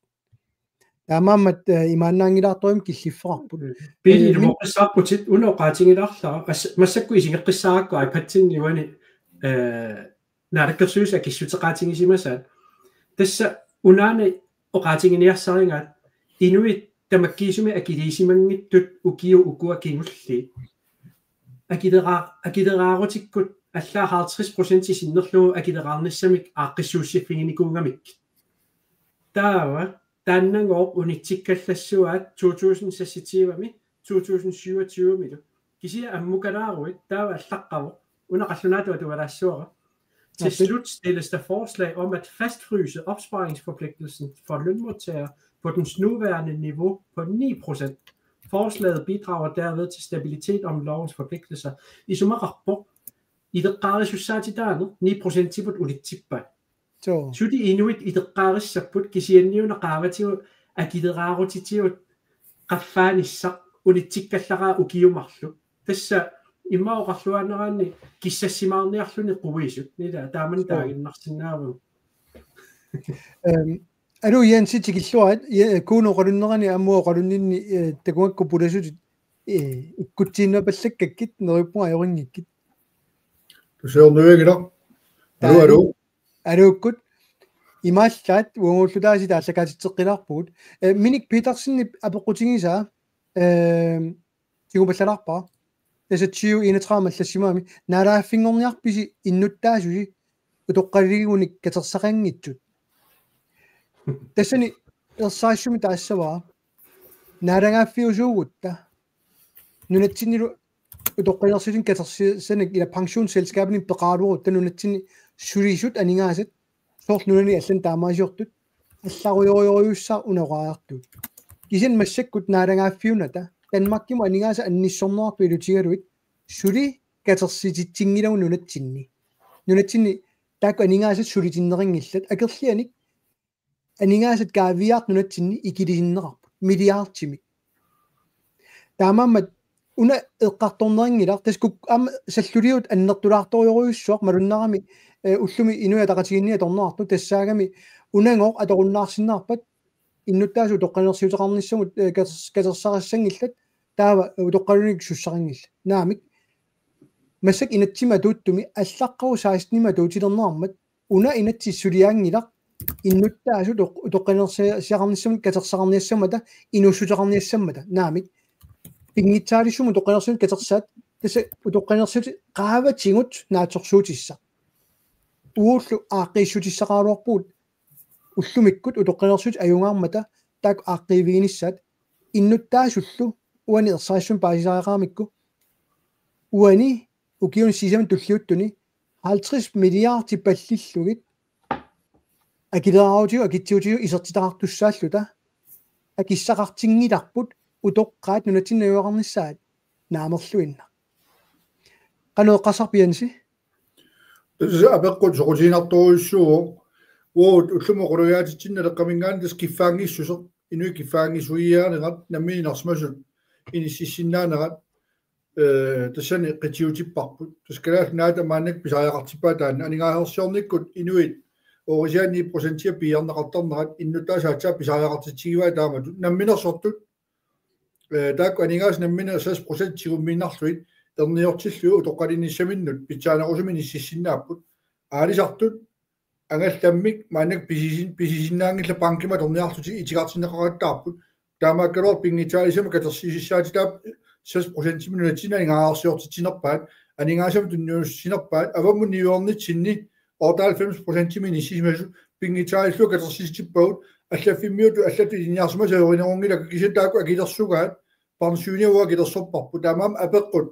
Taamaammat, eh, imaannaanngilaartorujummik killiffeqarput. Mm. Pili, eh, min- ilumoqqissaarputit una oqaatigilaarlara. As-, massakkut isigeqqissaarakku iPad-ini uani, eh, naalakkersuisut akissuteqaatigisimasaat. Tassa unaana oqaatiginiarsarigaat inuit tamakkiisumik akiliisimanngitsut ukiut ukua kingulliit. Akilera-, akileraarutikkut allaat halvtreds procent sinnerlugu akileraarnissamik aaqqissuussiffiginikuugamikkit. Taava taannagooq unitsikkallassuaat to tusind seksogtyve-mi to tusind syvogtyve-milu. Kisianni ammukalaaruit taava allaqqavoq. Una qallunaatut atugalaassavara. Til slut stilles der forslag om at fastfryse opsparingsforpligtelsen for lønmodtagere på dens nuværende niveau på ni procent. Forslaget bidrager derved til stabilitet om lovens forpligtelser. Isumaqarpoq, ileqqaarisussaatitaaneq ni procentimut unitsippaat. Suu. Suli inuit ileqqaarissapput, kisianni una qaavatigut akileraarutitigut qaffaanissaq unitsikkallaraat ukiut marluk. Tassa immaqa oqarluaannaraanni kissassimaarniarluni quisut. Ila taamani. Suu. Taaginnarsinnaavagut. Øhm, aluu Jensi, tikilluarit, ja, Kuno oqalunnerani aamma oqalunninni, øh, takugakku pulasutit, øh, ikkutsiinnapallakkakkit, neriuppunga ajoringikkit. Tusiornuigila. Aluu, aluu. Aluukkut. Imaallaat uaguullu taasi taallakaatitseqqilaarpugut. Øh, Minik Petersenip apeqqutigisaa, øh, tigupallalaarpara. Tassa tyve enogtredive allassimagami. Naalagaaffinngorniarpisi innuttaasusi utoqqaligunik katersaqanngitsut? Tassani ersarissumik taassavara. Naalagaaffiusuugutta. Nunatsinnilu utoqqalinersiutinik katersisanik ila pensionsselskabinit peqaraluarutta nunatsinni sulisut aningaasat soorlu nunani allani taamaasiortut allarujorujorujussuussaaq una oqariartugut. Kisianni massakkut naalagaaffiunata Danmarkimut aningaasat annissorneqartut ilutigalugit suli katersititsinngillat nunatsinni. Nunatsinni taakku aningaasat sulitinneqanngillat, akerlianik aningaasat kaaviiaartut nunatsinni ikilisinneqarput milliardimik. Taamaammat una eqqartorneqanngilaq, tassa kuk-, aamma salluliut annertulaartorujorujussuaq malunnarami, øh, ullumi Inuit Ataqatigiinni atorneqartoq, tassaagami unagooq atorunnaarsinnaarpat innuttaasut utoqqalinersiuteqarnissamut, øh, katers-, katersaqassanngillat, taava utoqqalinik sussaqanngillat. Naamik. Massakkut inatsimmi atuuttumi allaqqavoq sekstenimi atuutilernermat una inatsit suliaanngilaq innuttaasut utoq-, utoqqalinersiaqarnissamut katersaqarniassammata inuussuteqarniassammata. Naamik. Pinngitsaaliissummik utoqqalinersiutit katersaat, tassa utoqqalinersiutit qaavatigut naatsorsuutissaq. Uagullu aaqqiissutissaqaraluarpugut ullumikkut utoqqalinersiutit ajugaarmata taakku aaqqiiviginissaat innuttaasullu uani ersarissumik paasisariaqaramikku. Uani ukiuni sisamani tulliuttuni halvtreds milliardi pallillugit akileraarutigut akitsuutigut isertitaqartussaalluta akissaqartinngilarput utoqqaat nunatsinni najugaqarnissaat naamerluinnaq. Qanoq eqqarsarpit, Jensi? Tassa apeqqut soqutiginartorujussuuvoq. Uagut ullumi oqalugiaatitsinnut Naleqqaminngaanniit tassa kiffaanngissuseq, inuit kiffaanngissuiaanerat, nammineq inersimasut inississinnaanerat, øh, tassani qitiutipparput. Tassa Kalaallit Nunaata maannakkut pisariaqartippaa taanna, aningaasarsiornikkut inuit oorisiaanni procentia piiarneqartarnerat innuttaasut aatsaat pisariaqartitsigivaat taamatut. Namminersortut, øh, taakku aningaasat nammineq seks procent tigummiinnarlugit erniortillugit utoqqalinissaminnut pitsaanerusumik inississinnaapput. Aalisartut angallammik maannakkut pisisin-, pisisinnaanngillat, bankimut atorniarlutik itigartinneqaqattaarput. Taamaakkaluartoq pinngitsaaliissamut katersisussaatitaapput seks procentimik nunatsinni aningaasarsiortitsinerpaat, aningaasamik tunniussinerpaat, avammut niuernitsinni otteoghalvfems procentimik inissisimasut pinngitsaalillugu katersisitippagut, allaffimmiutut allatut ilinniarsimasut ajorinerunngilakka, kisianni taakku akilersugaat, pensioni uagut akilersorparput, taamaammat apeqqut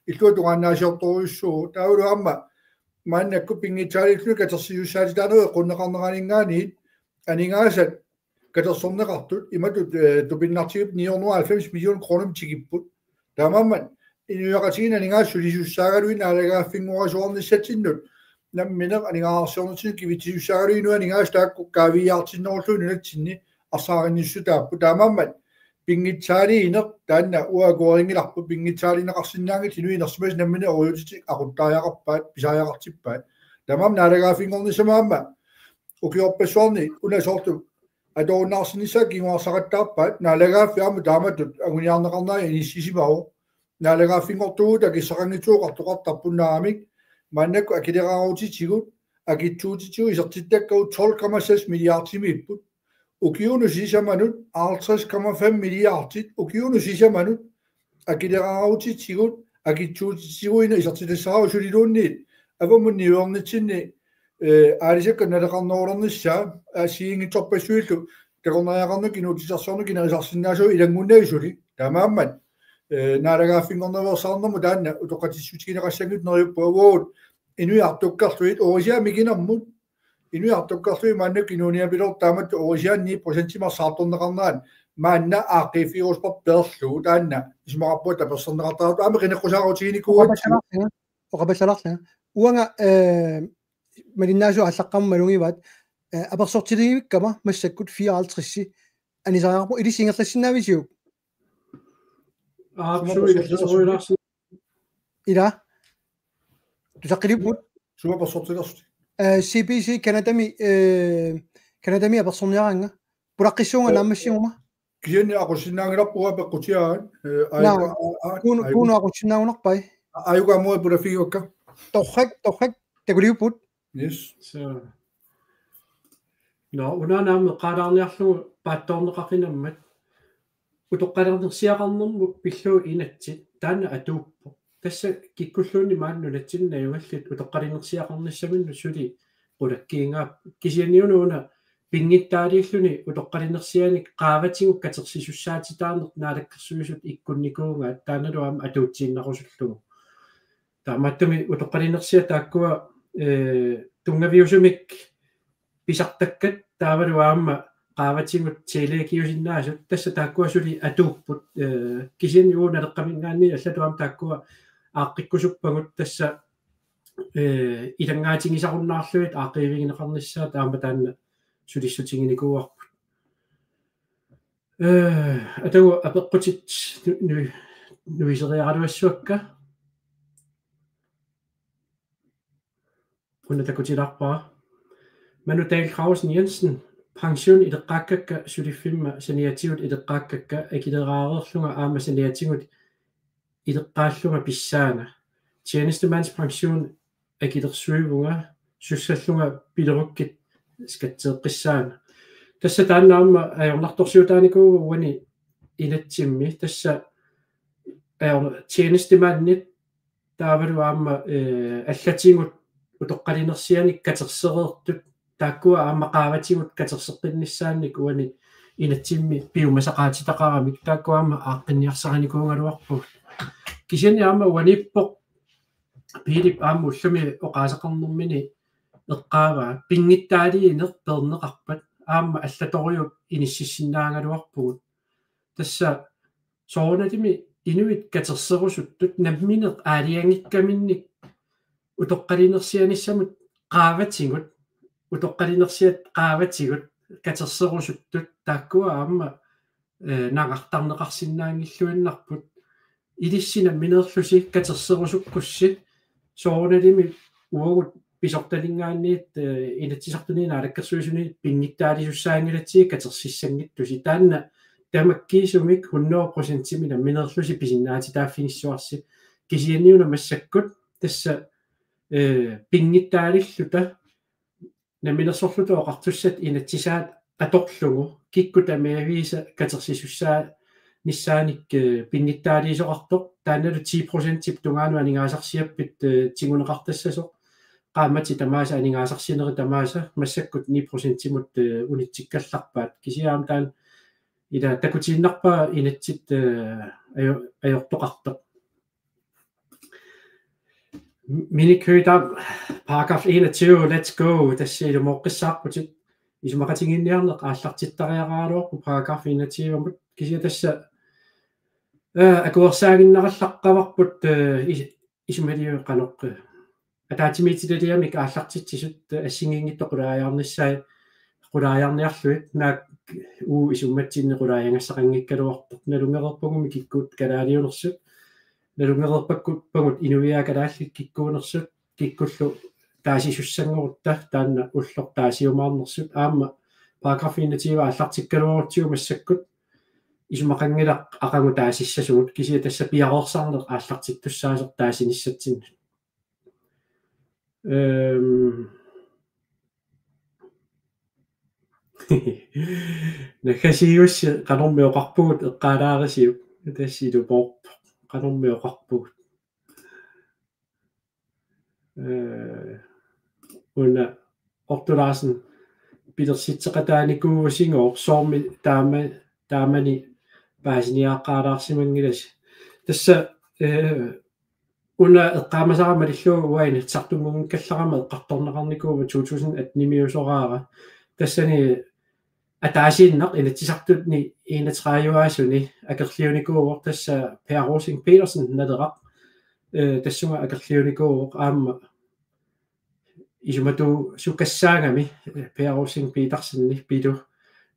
illuatungaannaasiortorujussuuvoq, taavalu aamma maannakkut pinngitsaalilluni katersisussaatitaanerup eqqunneqarneraninngaanniit aningaasat katersorneqartut imatut, øh, tupinnartigipput ni hundrede og halvfems million kronimik tikipput. Taamaammat inuiaqatigiinni aningaasat sulisussaagaluit naalagaaffinngorasuarnissatsinnut nammineq aningaasarsiornertigut kivitsisussaagalugit inuit aningaasat taakku kaaviiaartinnerullugit nunatsinni arsaarinnissuutaapput. Taamaammat pinngitsaaliineq taanna uagut akuerinngilarput, pinngitsaaliineqarsinnaanngillat, inuit inersimasut nammineq orujuutitik aquttariaqarpaat, pisariaqartippaat. Taamaammat naalagaaffinngornissami aamma ukiorpassuarni una soorlu atorunnaarsinnissaq kinguarsaqattaarpaat, naalagaaffik aamma taamatut anguniarneqarnera inissisimavoq. Naalagaaffinngortugut akissaqanngitsuuqartoqartarput, naamik, maannakkut akileraarutitigut akitsuutitigut isertittakkagut tolv komma seks milliardimiipput. Ukiunut sisamanut halvtreds komma fem milliardit, ukiunut sisamanut akileraarutitsigut, akitsuutitsiguina isertitassaraat suliluunniit. Avammut niuernitsinni, eh, aalisakkat naleqarnerulernissaat, assigiinngitsorpassuillu, takornariaqarnermik inuutissarsiornermik kinerisaarsinnaasugut ilanngunnagit suli. Taamaammat, eh, naalagaaffinngornerveersaarnermut taanna utoqqatsissutigineqassanngitsoq neriuppunga uagut inuiartukkarluit, orisiamik ikinermut, inuiartukkarluit maannakkut inuuniapiloortut taamatut orisianni procentimik saartorneqarnerat maanna aaqqiiffigerusupparput peerlugu, taanna isumaqarpunga taperserneqartartut aamma qineqqusaarutiginikuugatsigu. Oqapallalaarlanga, oqapallalaarlanga. Uanga, eh, malinnaasut aallaqqaammut malugivaat, eh, apersortilivikkama massakkut fireoghalvtreds anisariaqarpoq, ilissi ingerlassinnaavisiuk? Aap, sumut suu, ingerlasoruilaarsi. Ila. Tusaqqilipput. Sumut apersortilersutit? Eh, C B C Canadami, eh, Canadami apersorniaraannga. Pulaqqissuunga, eh, naammassiguma. Kisianni aqussinnaanngilarput peqqutigaat, eh, naa, aajuku, aa, aa, kuunu, aajuku. Kuunu aqussinnaagunarpai. Aajuku aamma pulaffigivakka. Torrak, torrak, takuliupput. Yes. So. Nå, una aamma eqqaalaarniarlugu paatsoorneqaqinammat. Utoqqalinersiaqarnermut pillugu inatsit taanna atuuppoq. Tassa kikkulluunniit maani nunatsinni najugallit utoqqalinersiaqarnissaminnut suli qulakkiingaapput. Kisianni una pinngitsaaliilluni utoqqalinersianik qaavatigut katersisussaatitaaneq Naalakkersuisut ikkunnikuugaat, taannalu aamma atuutsiinnarusullugu. Taamaattumik utoqqalinersiat taakkua, eh, tunngaviusumik pisartakkat taavalu aamma qaavatigut tele-giusinnaasut, tassa taakkua suli atuupput, eh, kisianni uagut Naleqqaminngaanniit allatut aamma taakkua aaqqikkusuppagut, tassa, eh, ilanngaatigisarunnaarlugit aaqqiivigineqarnissaat aamma taanna sulissutiginikuuarput. Eh, atagu apeqqutit nu-, nu-, nuiseriaraluassuakka. Una takutilaarpara. Manu Dahl Krausen Jensen, pension ileqqaakkakka suliffimma saniatigut ileqqaakkakka akileraareerlunga aamma saniatigut ileqqaallunga pissaanga. Tjenestemandspension akilersuivunga, sussallunga pilerukkit skatteeqqissaanga. Tassa taanna aamma ajornartorsiutaanikuuvoq uani inatsimmi, tassa ajor-, tjenestemandit taavalu aamma, eh, allatigut utoqqalinersianik katersereertut, taakkua aamma qaavatigut katerseqqinnissaannik uani inatsimmi piumasaqaatitaqaramik, taakkua aamma aaqqinniarsarinikuugaluarpugut. Kisianni aamma uaniippoq Piilip aamma ullumi oqaaseqarnermini eqqaavaa, pinngitsaaliineq peerneqarpat aamma allatorujup inississinnaagaluarpugut. Tassa soorunalimi inuit katerserusuttut nammineq aalajangiikkaminnik utoqqalinersianissamut qaavatigut, utoqqalinersiat qaavatigut katerserusuttut taakkua aamma, eh, nangartarneqarsinnaanngilluinnarput. Ilissi nammineerlusi katerserusukkussi soorunalimi uagut pisortaninngaanniit, eh, Inatsisartuni Naalakkersuisuni pinngitsaaliisussaaginngilatsigit katersissanngitsusi. Taanna tamakkiisumik hundrede procentimik nammineerlusi pisinnaatitaaffigissuarsi. Kisianni una massakkut tassa, eh, pinngitsaalilluta Namminersorluta Oqartussat inatsisaat atorlugu kikkut tamaviisa katersisussaanissaannik, eh, pinngitsaaliisoqartoq, taannalu ti procentip tungaanut aningaasarsiappit, eh, tiguneqartassasoq, qaammatit tamaasa aningaasarsinerit tamaasa massakkut ni procentimut, eh, unitsikkallarpaat. Kisianni aamma taanna ila takutiinnarpaa inatsit, eh, ajo-, ajortoqartoq. Minik Høegh-Dam, paragraf enogtyve, let's go, tassa ilumooqqissaarputit. Isumaqatigiinniarneq aallartittariaqaraluarpoq paragraf enogtyvemut, kisianni tassa, eh, akuersaaginnarallaqqavarput, eh, is-, isumaliu qanoq, eh, ataatsimiititaliamik aallartitsisut, eh, assigiinngitsut qulaajaarnissaat, qulaajaarniarlugit, naak uu isummatsinni qulaajagassaqanngikkaluartoq, nalunngereerpagummi kikkut kalaaliunersut, nalunngereerpakku-, pagut inuiaat kalaallit kikkuunersut, kikkullu taasisussanngorutta taanna ulloq taasiumaarnersut, aamma paragraf enogtyve aallartikkaluarutsigu massakkut isumaqanngilaq aqagu taasissasugut, kisianni tassa piareersarneq aallartittussaasoq taasinissatsinnut. Øhm, Naggasiussi qanormi oqarpugut eqqaalaarisiuk. Tassa ilumoorpoq. Qanormi oqarpugut. Eh, una Ortulaarsen pilersitseqataanikuuvusigooq soormi taama, taamani paasiniaqqaalaarsimanngilasi. Tassa, eh, una eqqaamasara malillugu uanga Inatsisartunngikkallarama eqqartorneqarnikuuvoq to tusind atten-imiusoraara. Tassani ataasiinnaq Inatsisartuni enogtredive-aasuni akerliunikuuvoq tassa Per Rosing Petersen Naleraq. Eh, tassunga akerliunikuuvoq aamma isumatuusukassaagami, eh, Per Rosing Petersenip pilu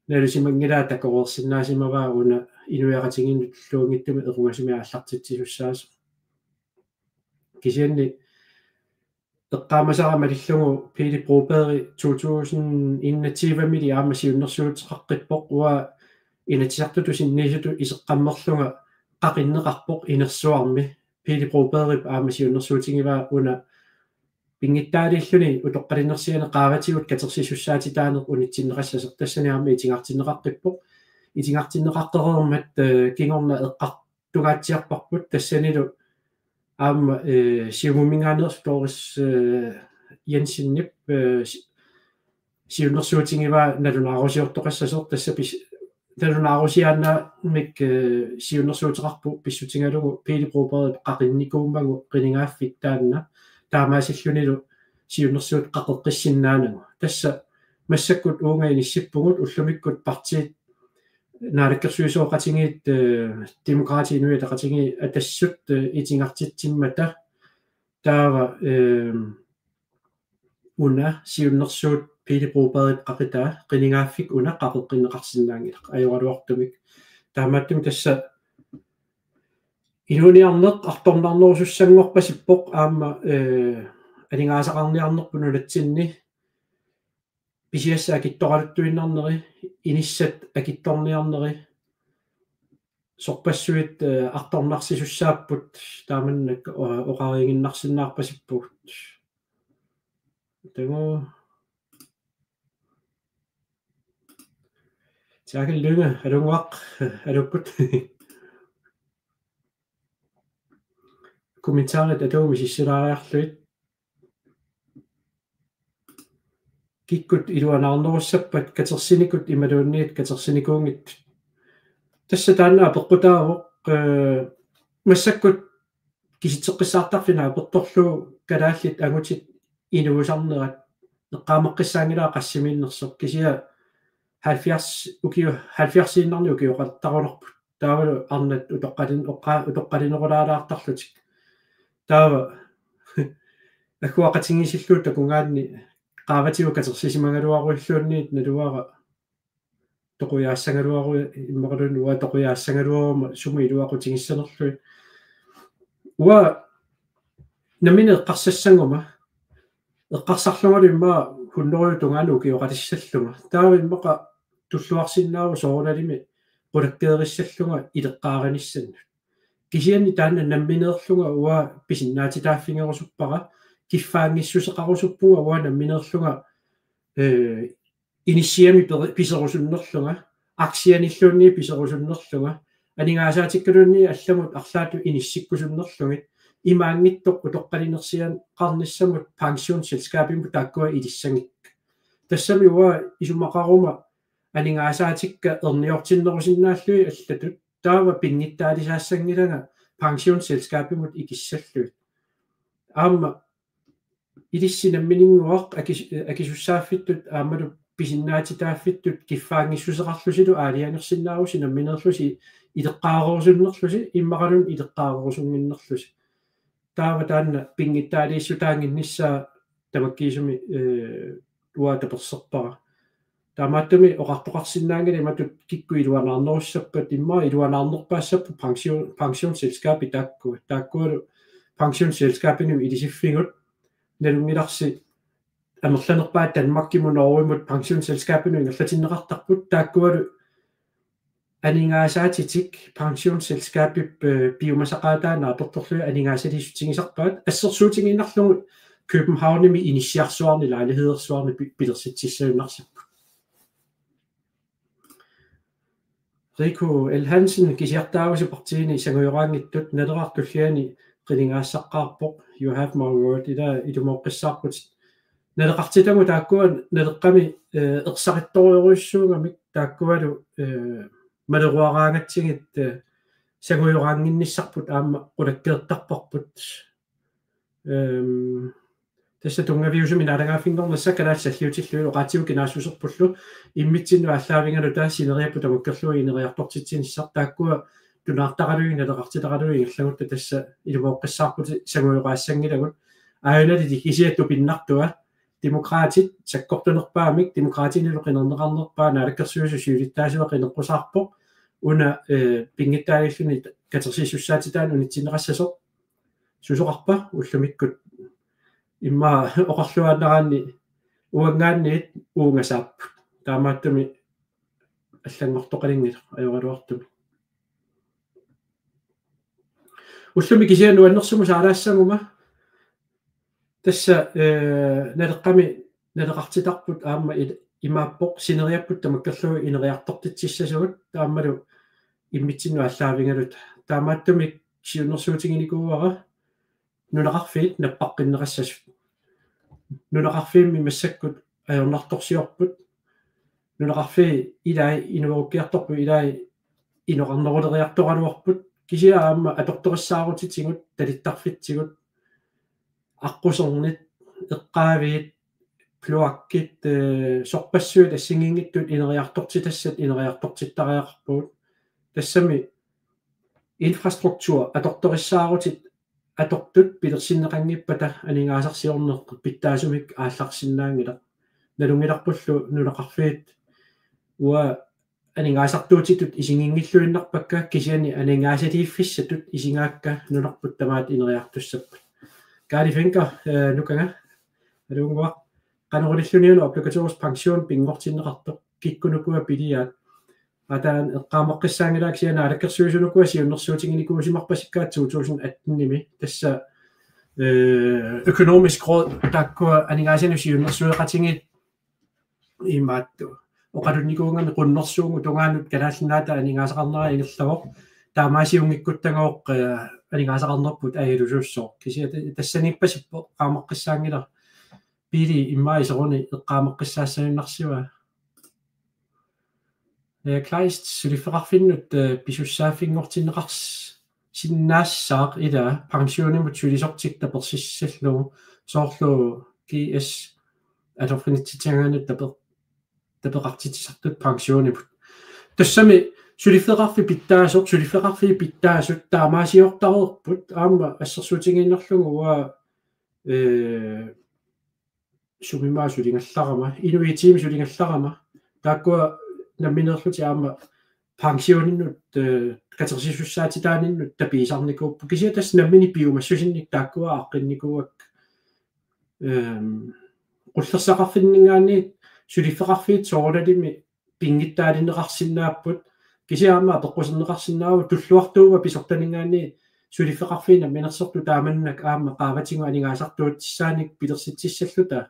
nalusimanngilaa takoreersinnaasimavaa una inuiaqatigiinnut tulluunngitsumik equngasumik aallartitsisussaasoq. Kisianni eqqaamasara malillugu Pele Broberg to tusind enogtyve-mili aamma siunnersuuteqaqqippoq uanga Inatsisartutut sinniisutut iseqqammerlunga qaqinneqarpoq inersuarmi. Pele Brobergip aamma siunnersuutigivaa una pinngitsaaliilluni utoqqalinersiani qaavatigut katersisussaatitaaneq unitsinneqassasoq tassani aamma itigartinneqaqqippoq. Itigartinneqaqqereermat, eh, kingorna eqqartungaatsiarparput tassanilu aamma, eh, Siumuminngaanneersoq Doris, eh, Jensenip, eh, si-, siunnersuutigivaa nalunaarusiortoqassasoq tassa pis-, nalunaarusiaannarmik, eh, siunnersuuteqarpoq pissutigalugu Pele Brobergip qaqinnikuummagu qinigaaffik taanna taamaasillunilu siunnersuut qaqeqqissinnaanagu. Tassa massakkut uunga inissippugut ullumikkut partiit naalakkersuisooqatigiit, eh, Demokraatit Inuit Ataqatigiit Atassut, eh, itigartitsimmata taava, eh, una siunnersuut Pele Brobergip qaqitaa qinigaaffik una qaqeqqinneqarsinnaanngilaq ajoraluartumik. Taamaattumik tassa inuuniarneq artornarnerusussanngorpasippoq aamma, eh, aningaasaqarniarnerput nunatsinni pisiassat akitsoraluttuinnarneri, inissat akitsorniarneri, sorpassuit, eh, artornarsisussaapput taamannak, eh, oqariiginnarsinnaarpasippugut. Tagu Tjaakel Lynge, alunnguaq, aluukkut. Kommentarit atuumi sissilaariarlugit. Kikkut iluanaarnerussappat katersinikut imaluunniit katersinikuunngitsut. Tassa taanna apeqqutaavoq, eh, massakkut kisitseqqissaartarfik naapertorlugu kalaallit angutit inuusarnerat eqqaamaqqissaanngilaa qassimiinnersoq kisianni halvfjerds ukio-, halvfjerdsiinnarnik ukioqattarulerput. Taavalu arnat utoqqalin-, oqqa-, utoqqalinerulaalaartarlutik. Taava agguaqatigiissillugu takugaanni qaavatigut katersisimagaluaruilluunniit naluara toqujaassagaluaru-, immaqaluunniit uanga toqujaassagaluaruma sumut iluaqutigissanerlugit. Uanga nammineq eqqarsassaguma, eqqarsarlungalu immaqa hunnorujut tungaanut ukioqalissallunga. Taava immaqa tulluarsinnaavoq soorunalimi qulakkeerissallunga ileqqaarinissannut. Kisianni taanna nammineerlunga uanga pisinnaatitaaffigerusuppara, kiffaanngissuseqarusuppunga uanga nammineerlunga, eh, inissiami peri-, piserusunnerlunga, aktianilluunniit piserusunnerlunga, aningaasaatikkaluunniit allamut arlaatigut inissikkusunnerlugit, imaanngitsoq utoqqalinersiaqarnissamut pensionsselskabimut taakkua ilissagikkit. Tassami uanga isumaqaruma aningaasaatikka erniortinnerusinnaallugit allatut, taava pinngitsaalisaassanngilanga pensionsselskabimut ikissallugit. Aamma ilissi nammininnguaq akis-, akisussaaffittut aammalu pisinnaatitaaffittut kiffaanngissuseqarlusilu aalajangersinnaavusi nammineerlusi ileqqaarerusunnerlusi immaqaluunniit ileqqaarerusunnginnerlusi. Taava taanna pinngitsaaliissutaannginnissaa tamakkiisumik, eh, uanga taperserpara. Taamaattumik oqartoqarsinnaanngilaq imatut kikkut iluanaarnerussappat immaqa iluanaarnerpaassapput pension-, pensionsselskabit taakku. Taakkualu pensionsselskabinut ilisiffigut nalunngilarsi amerlanerpaat Danmarkimut Norgemut pensionsselskabinut ingerlatinneqartarput taakkualu aningaasaatitik pensionsselskabip, eh, piumasaqaataa naapertorlugit aningaasaliissutigisarpaat assersuutigiinnarlugu Københavnimi inissiarsuarni lejlighedersuarni pi-, pilersitsissagunarsipput. Riku L. Hansen, kisiartaavusi partiini sangujoraanngitsut, Naleraq tulliani qinigaassaqqaarpoq, you have my word, ila ilumooqqissaarputit. Naleqartitagut taakkua Naleqqami, eh, ersarittorujussuugamik taakkualu, eh, maleruaraangatsigit, eh, sangujoraannginnissarput aamma qulakkeertarparput. Ehm, tassa tunngaviusumik naalagaaffinngornissaq kalaallit salliutillugit oqaatsigut kinaassuserpullu immitsinnut aallaavigaluta sineriapput tamakkerlugu ineriartortitsinissaq taakkua tunaartaralugit naleqartitaralugit ingerlagutta tassa ilumooqqissaarputit sangujoraassanngilakka. Aajuna kisiat tupinnartua Demokraatit sakkortunerpaamik, Demokraatinilu qinerneqarnerpaaq Naalakkersuisut siulittaasuat qineqqusaarpoq. Una, eh, pinngitsaaliilluni katersisussaatitaaneq unitsinneqassasoq. Susoqarpa ullumikkut immaqa oqarluaannaraanni uanngaanniit uunga saapput. Taamaattumik allanngortoqalinngilaq ajoraluartumik. Ullumi kisianni nuannersumut saalaassaguma. Tassa, eh, Naleqqami naleqartitarput aamma il-, imaappoq sineriapput tamakkerlugu ineriartortitsissasugut taamalu immitsinnut aallaavigaluta. Taamaattumik siunnersuutiginikuuara nunaqarfiit nappaqqinneqassasut. Nunaqarfiimmi massakkut ajornartorsiorput. Nunaqarfii ilai inuerukkiartorput ilai inoqarneruleriartoraluarput. Kisianni aamma atortorissaarutitigut, talittarfitsigut, aqqusernit, eqqaaviit, kloakkit, eh, sorpassuit assigiinngitsut ineriartortitassat ineriartortittariaqarpugut. Tassami infrastruktur atortorissaarutit atortut pilersinneqanngippata aningaasarsiorneq pitsaasumik aallarsinnaanngilaq. Nalunngilarpullu nunaqarfiit uanga aningaasartuutitut isiginngilluinnarpakka kisianni aningaasaliiffissatut isigaakka nunarput tamaat ineriartussappat. Kaali Fencker, eh, Nukanga, aluunnguaq, qanoriliorluni obligatorisk pension pinngortinneqartoq, kikkut ukua piliaat? Ataani eqqaamaqqissaanngilaat kisianni Naalakkersuisut ukua siunnersuutiginikuusimarpasikkaat to tusind atten-imi. Tassa, eh, Økonomisk Råd taakkua aningaasanut siunnersueqatigiit imaattoq oqalunnikuugami qunnersuugut tungaanut Kalaallit Nunaata aningaasaqarnera ingerlavoq. Taamaasiunngikkuttagooq, eh, aningaasaqarnerput ajalusuussooq. Kisianni ta-, tassaniippasippoq eqqaamaqqissaanngilara. Pili immaqa iseruni eqqaamaqqissaassagunarsiuk. Eh, Kleist, suliffeqarfinnut, eh, pisussaaffinngortinneqars-, sinnaassaaq ila pensionimut sulisortik tapersissallugu soorlu G S atorfinitsitsagaanut tape-, tapeqartitsisartut pensionimut. Tassami suliffeqarfik pitsaasoq, suliffeqarfiit pitsaasut taamaasiortareerput aamma assersuutigiinnarlugu uanga, eh, sumimaa suligallarama, inuit tiimi suligallarama, taakkua nammineerlutik aamma pensioninnut, eh, katersisussaatitaaninnut tapiisarnikuupput. Kisianni tassa nammineq piumassusinnik taakkua aaqqinnikuuakka. Ehm, qullersaqarfinninngaanniit suliffeqarfiit soorunalimi pinngitsaalinneqarsinnaapput. Kisianni aamma apeqquserneqarsinnaavoq tulluartuuvoq pisortaninngaanniit suliffeqarfiit namminersortut taamannak aamma qaavatigut aningaasartuutissaanik pilersitsissalluta.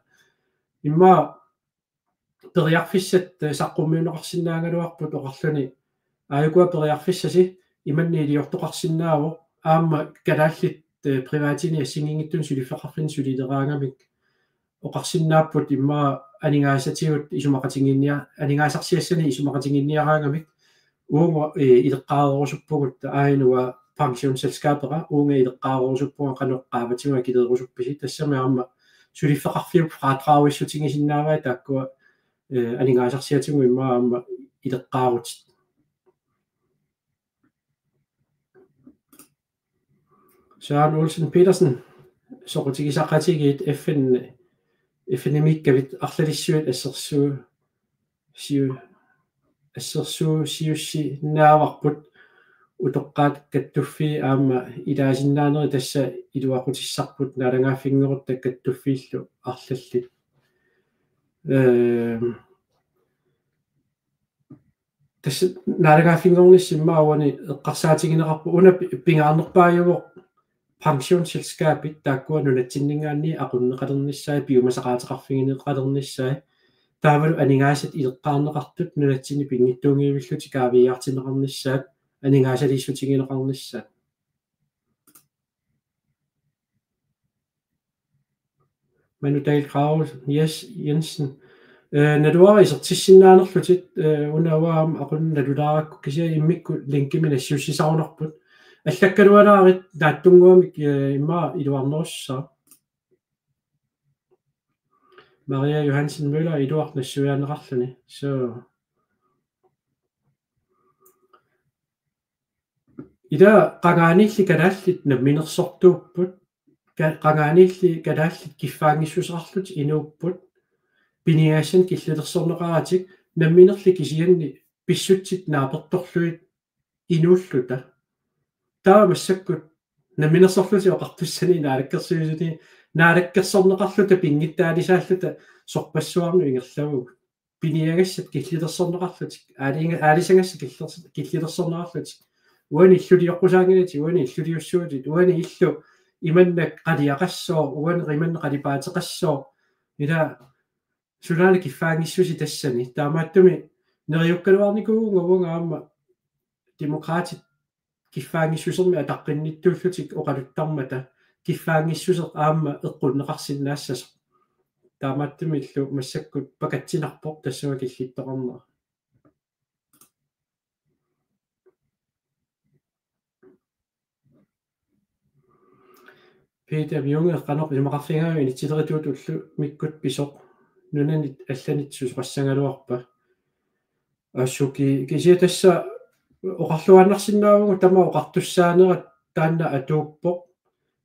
Immaqa periarfissat, eh, saqqummiunneqarsinnaagaluarput oqarluni: Aajukua periarfissasi imannak iliortoqarsinnaavoq, aamma kalaallit, eh, privatini assigiinngitsunik suliffeqarfinni sulileraangamik oqarsinnaapput immaqa aningaasatigut isumaqatigiinnia-, aningaasarsiassanik isumaqatigiinniaraangamik uunga, eh, ileqqaareerusuppugut, aajuna pensionsselskabera uunga ileqqaareerusuppunga qanoq qaavatigut akileerusuppisi, tassami aamma suliffeqarfiup fradragissutigisinnaavai taakkua, eh, aningaasarsiatigut immaqa aamma ileqqaarutit. Søren Olsen Petersen, soqutigisaqatigiit F N, F N-imiikkavit arlalissuit assersu-, siu-, assersuusiussinnaavarput utoqqaat kattuffii aamma ilaasinnaanerit tassa iluaqutissarput naalagaaffinngorutta kattuffiillu arlallit. Ehm, tassa naalagaaffinngornissaq immaqa uani eqqarsaatigineqarpoq una pi-, pingaarnerpaajuvoq pensionsselskabit taakkua nunatsinninngaanniit aqunneqalernissaat piumasaqaateqarfigineqalernissaat Taavalu aningaasat ileqqaarneqartut nunatsinni pinngitsuunngivillutik kaaviiaartinneqarnissaat, aningaasaliissutigineqarnissaat. Manu Dahl Kraus, Jes Jensen. Øh, naluara isertissinnaanerlutit, øh, una uanga aamma aqunneq nalulaarakku kisianni immikkut linkimik nassiussisarunarput. Allakkalualaarit naatsunnguamik, øh, immaqa iluarnerussaaq. Maria Johansen Møller iluaq nassuiaanneqarluni. Så. Ila qangaaniilli kalaallit namminersortuupput, ka-, qangaaniilli kalaallit kiffaanngissuseqarlutik inuupput, piniagassanik killilersorneqaratik, namminerli kisianni pissutsit naapertorlugit inuulluta. Taava massakkut namminersorlutik oqartussani naalakkersuisuni, naalakkersorneqarluta pinngitsaalisaalluta sorpassuarnut ingerlavagut. Piniagassat killilersorneqarlutik, aaliinga-, aalisagassat killers-, killilersorneqarlutik. Uani illulioqqusaanngilatit, uani illuliussuutit, uani illu imannak qaliaqassooq, uani imannak qalipaateqassooq. Ila sunaana kiffaanngissusi tassani. Taamaattumik neriukkaluarnikuuvunga uanga aamma Demokraatit kiffaanngissusermik ataqqinnittuullutik oqaluttarmata kiffaanngissuseq aamma eqqunneqarsinnaassasoq. Taamaattumillu massakkut pakatsinarpoq tassunga killittoqarnera. Peter Junge qanoq isumaqarfigaajuk, inatsisilerituut ullumikkut pisoq nunanit allanit susoqassagaluarpa? Assut ki-, kisianni tassa oqarluaannarsinnaavugut tamaat oqartussaanerat taanna atuuppoq.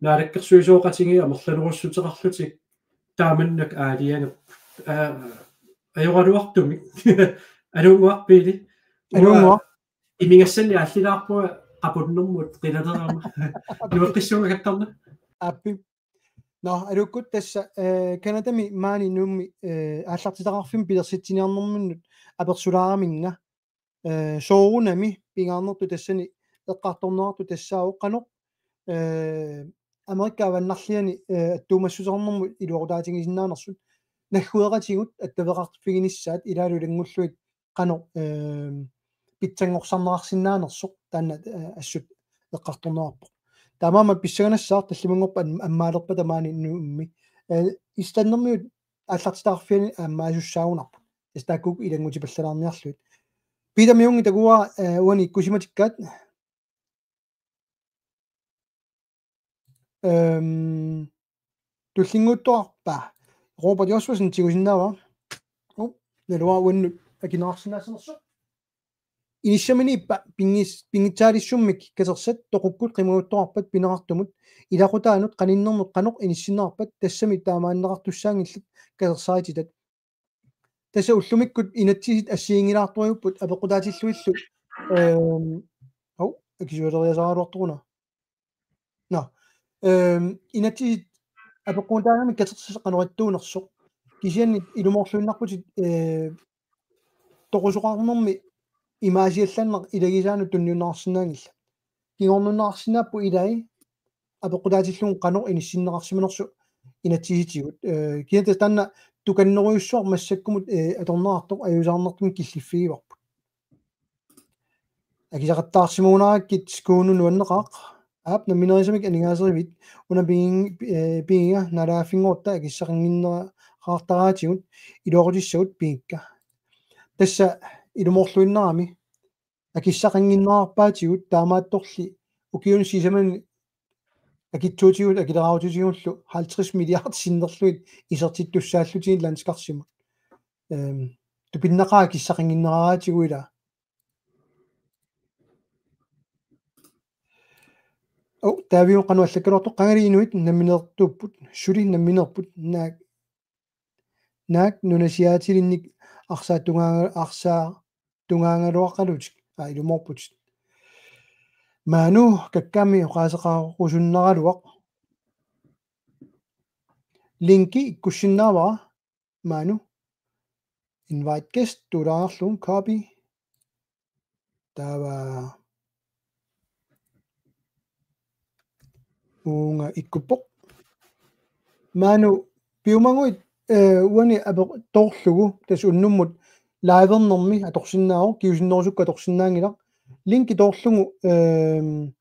Naalakkersuisooqatigiit amerlanerussuteqarlutik taamannak aalajangerput. Aa, ajoraluartumik. Aluunnguarpiili. Aluunnguaq. Imigassannik aallilaarpunga qapunnermut qilalerama. Nueqqissuunga kattarna. Aappi. Nå, aluukkut tassa, øh, Canadami maani Nuummi, øh, aallartitaqarfimmi pilersitsiniarnerminnut apersulaaraminnga, øh, soorunami pingaarnertut tassani eqqartorneqartoq tassaavoq qanoq, øh, Amerikap avannarliani, øh, attuumassuteqarnermut iluaqutaatigisinnaanersut naggueqatigut attaveqarfiginissaat ilaalu ilanngullugit qanoq, øh, pitsanngorsarneqarsinnaanersoq taanna, øh, assut eqqartorneqarpoq. Taamaammat pissanganassaaq tallimanngorpat am-, ammaalerpata maani Nuummi. Øh, Islandermiut aallartitaqarfianni aammaasussaagunarput. Tassa taakku ilanngutipallalaarniarlugit. Peter Junge takuara, øh, uani ikkusimatikkaat. Øhm, tullinnguuttuarpa? Robert Josefsen tigusinnaavaa. Oh, naluara uannut akineqarsinnaassanersoq. Inissaminiippa pinngis-, pinngitsaalissummik katersat toqukkut qimaguttoqarpat pineqartumut ilaqutaanut qaninnermut qanoq inissinneqarpat tassami taamaanneqartussaanngillat katersaarititat. Tassa ullumikkut inatsisit assiginngilaartorujuupput apeqqutaatillugillu. Øhm, hov, akisualeriasaraluartoruna. Nå. Øhm, inatsisit apeqqutaangamik katersassat qanoq ittuunersoq. Kisianni ilumoorluinnarputit, øh, toqusoqarnermi imaasiallanneq ilagisaanut tunniunneqarsinnaanngillat. Kingornunneqarsinnaapput ilai apeqqutaatillugu qanoq inissinneqarsimanersoq inatsisitigut. Øh, kisianni taanna tukannerujussuaq massakkumut, øh, atorneqartoq ajuusaarnartumik killiffigivarput. Akisaqattaarsimagunarakkit Kuunu nuanneqaaq. Aap, nammineerisamik aningaaserivit. Una pigin-, øh, pigiga naalagaaffinngorutta akissaqannginnerartaraatigut iluaqutissagut pigikka. Tassa ilumoorluinnarami. Akissaqannginnerarpaatigut taamaattorli ukiuni sisamani akitsuutigut akileraarutitigullu halvtreds milliard sinnerlugit isertittussaallutigit landskarsimut. Øhm, tupinnaqaaq akissaqannginneraaraatigut ilaa. Oh, Taaviu qanoq allakkaluartoq, qangali inuit nammineertuupput, suli nammineerput, naak, naak nunasiaatilinnik arsaattungaa-, arsaattungaagaluaqalutik, aa, ilumoorputit. Maanu, kakkaami oqaaseqarusunnaraluaq. Linki ikkussinnaavara, maanu. Invite guest, tuulaarlugu, copy. Taava uunga ikkuppoq. Maanu, piumaguit eh, uani ape-, toorlugu, tassa unnummut livernermi atorsinnaavoq, kingusinnerusukkut atorsinnaanngilaq. Linki toorlugu, ehm,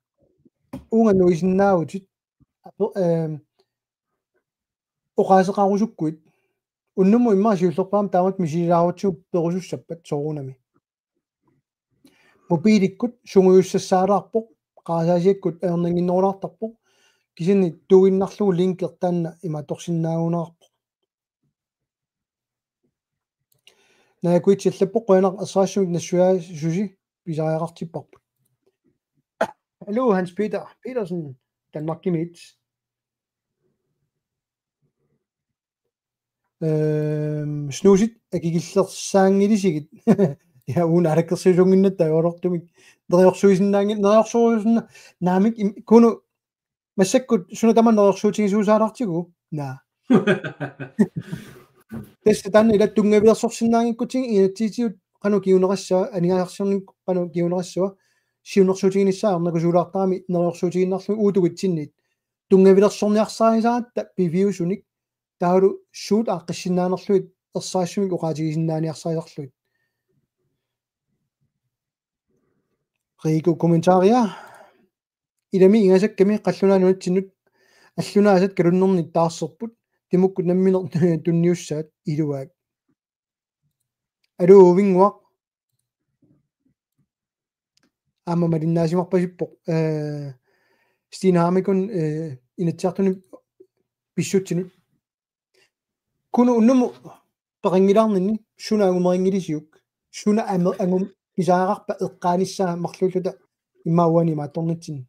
uunga nuisinnaavutit, ape-, ehm, oqaaseqarusukkuit. Unnummut immaqa siullerpaamik taamatut misililaarutsigu perusussappat soorunami. Mobiilikkut sungiussassaalaarpoq, qarasaasiakkut ajornannginnerulaartarpoq, kisianni tuuinnarlugu linki taanna imaattorsinnaagunarpoq. Naakuitsi allappoq: Qujanaq, ersarissumik nassuiaasusi pisariaqartipparput. Hallo, Hans Peter Petersen, Danmarkimiit. Ehm, snuusit akikillersaanngilisigit. Ja, uunga naalakkersuisuunnginnatta ajoraluartumik. Neriorsuisinnaanngil-, neriorsuisinna-, naamik im-, Kuno, massakkut suna tamaat neriorsuutigisuusaalaartigu? Naa. Tassa taanna ila tunngavilersorsinnaanngikkutsigit inatsisitigut qanoq kinguneqassava, aningaasarsiornikkut qanoq kinguneqassava, siunnersuutiginissaa ajornakusoortarami neriorsuutigiinnarlugu uagut itsinniit. Tunngavilersorniarsarisaratta piviusunik, taavalu suut aaqqissinnaanerlugit ersarissumik oqaatigisinnaaniarsarisarlugit. Riku kommentaria. Ilami ingasakkami qallunaat nunatsinnut allunaasat kalunnernik taarserput, timukkut nammineq tunniussaat iluaat. Aluu, Uvinnguaq. Aamma malinnaasimarpasippoq, eh, Stine Hamikon, eh, Inatsisartuni pissutsinut. Kuno, unnummut peqanngilaarninni suna angumerinngilisiuk? Suna ame-, angum-, pisariaqarpa eqqaanissaa marluulluta immaqa uani imaattornitsinni?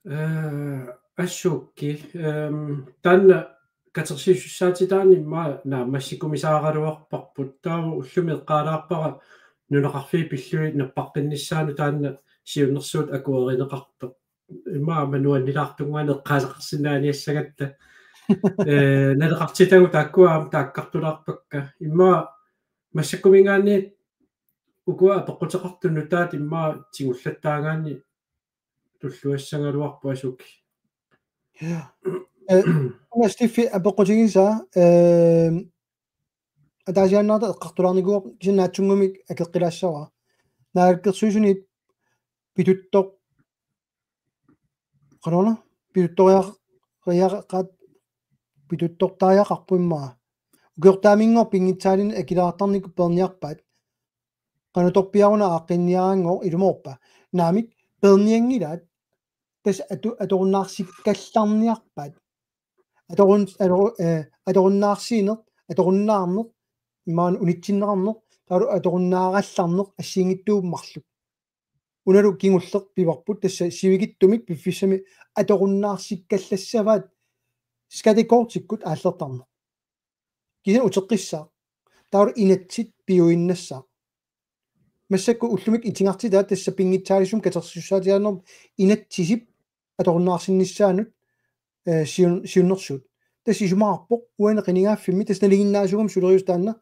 Eh, assukki, ehm, taanna katersisussaatitaaneq immaqa naammassikumisaaraluarparput, taava ullumi eqqaalaarpara nunaqarfiit pillugit nappaqqinnissaannut taanna siunnersuut akuerineqartoq. Immaqa aamma nuannilaartunnguanik eqqaaseqarsinnaaniassagatta. Eh, naleqartitagut taakkua aamma taakkartulaarpakka. Immaqa massakkumiingaanniit ukua apeqquteqartut nutaat immaqa tigullattaagaanni tulluassagaluarpoq, assukki. Ja. Eh, una Steffi apeqqutigisaa, eh, ataasiaannarata eqqartulaarnikuuvoq, kisianni naatsunnguamik akeqqilaassavara. Naalakkersuisuniit pituttoq-, qanoruna, pituttoriaq-, riaqat-, pituttortariaqarpoq immaqa. Ukiortaaminngoq pinngitsaalinnut akilaartarnikkut peerniarpaat. Qanoq torpiaruna aaqqinniaraanngooq, ilumoorpa? Naamik, peernianngilaat. Tassa atu-, atorunnaarsikkallarniarpaat. Atorun-, atoru-, eh, atorunnaarsiineq, atorunnaarneq, imaluunniit unitsinneqarneq, taavalu atorunnaarallarneq assigiinngitsuummat marluk. Unalu kingulleq pivarput, tassa sivikitsumik piffissami atorunnaarsikkallassavaat skattekortikkut aallertarneq. Kisianni uteqqissaaq. Taavalu inatsit piuinnassaaq. Massakkut ullumikkut itigartitaat tassa pinngitsaaliissummik katersisussaatigineqarnermut inatsisip atorunnaarsinnissaanut, eh, siun-, siunnersuut. Tassa isumaqarpoq uani qinigaaffimmi, tassa nalinginnaasuugami suleriuseq taanna,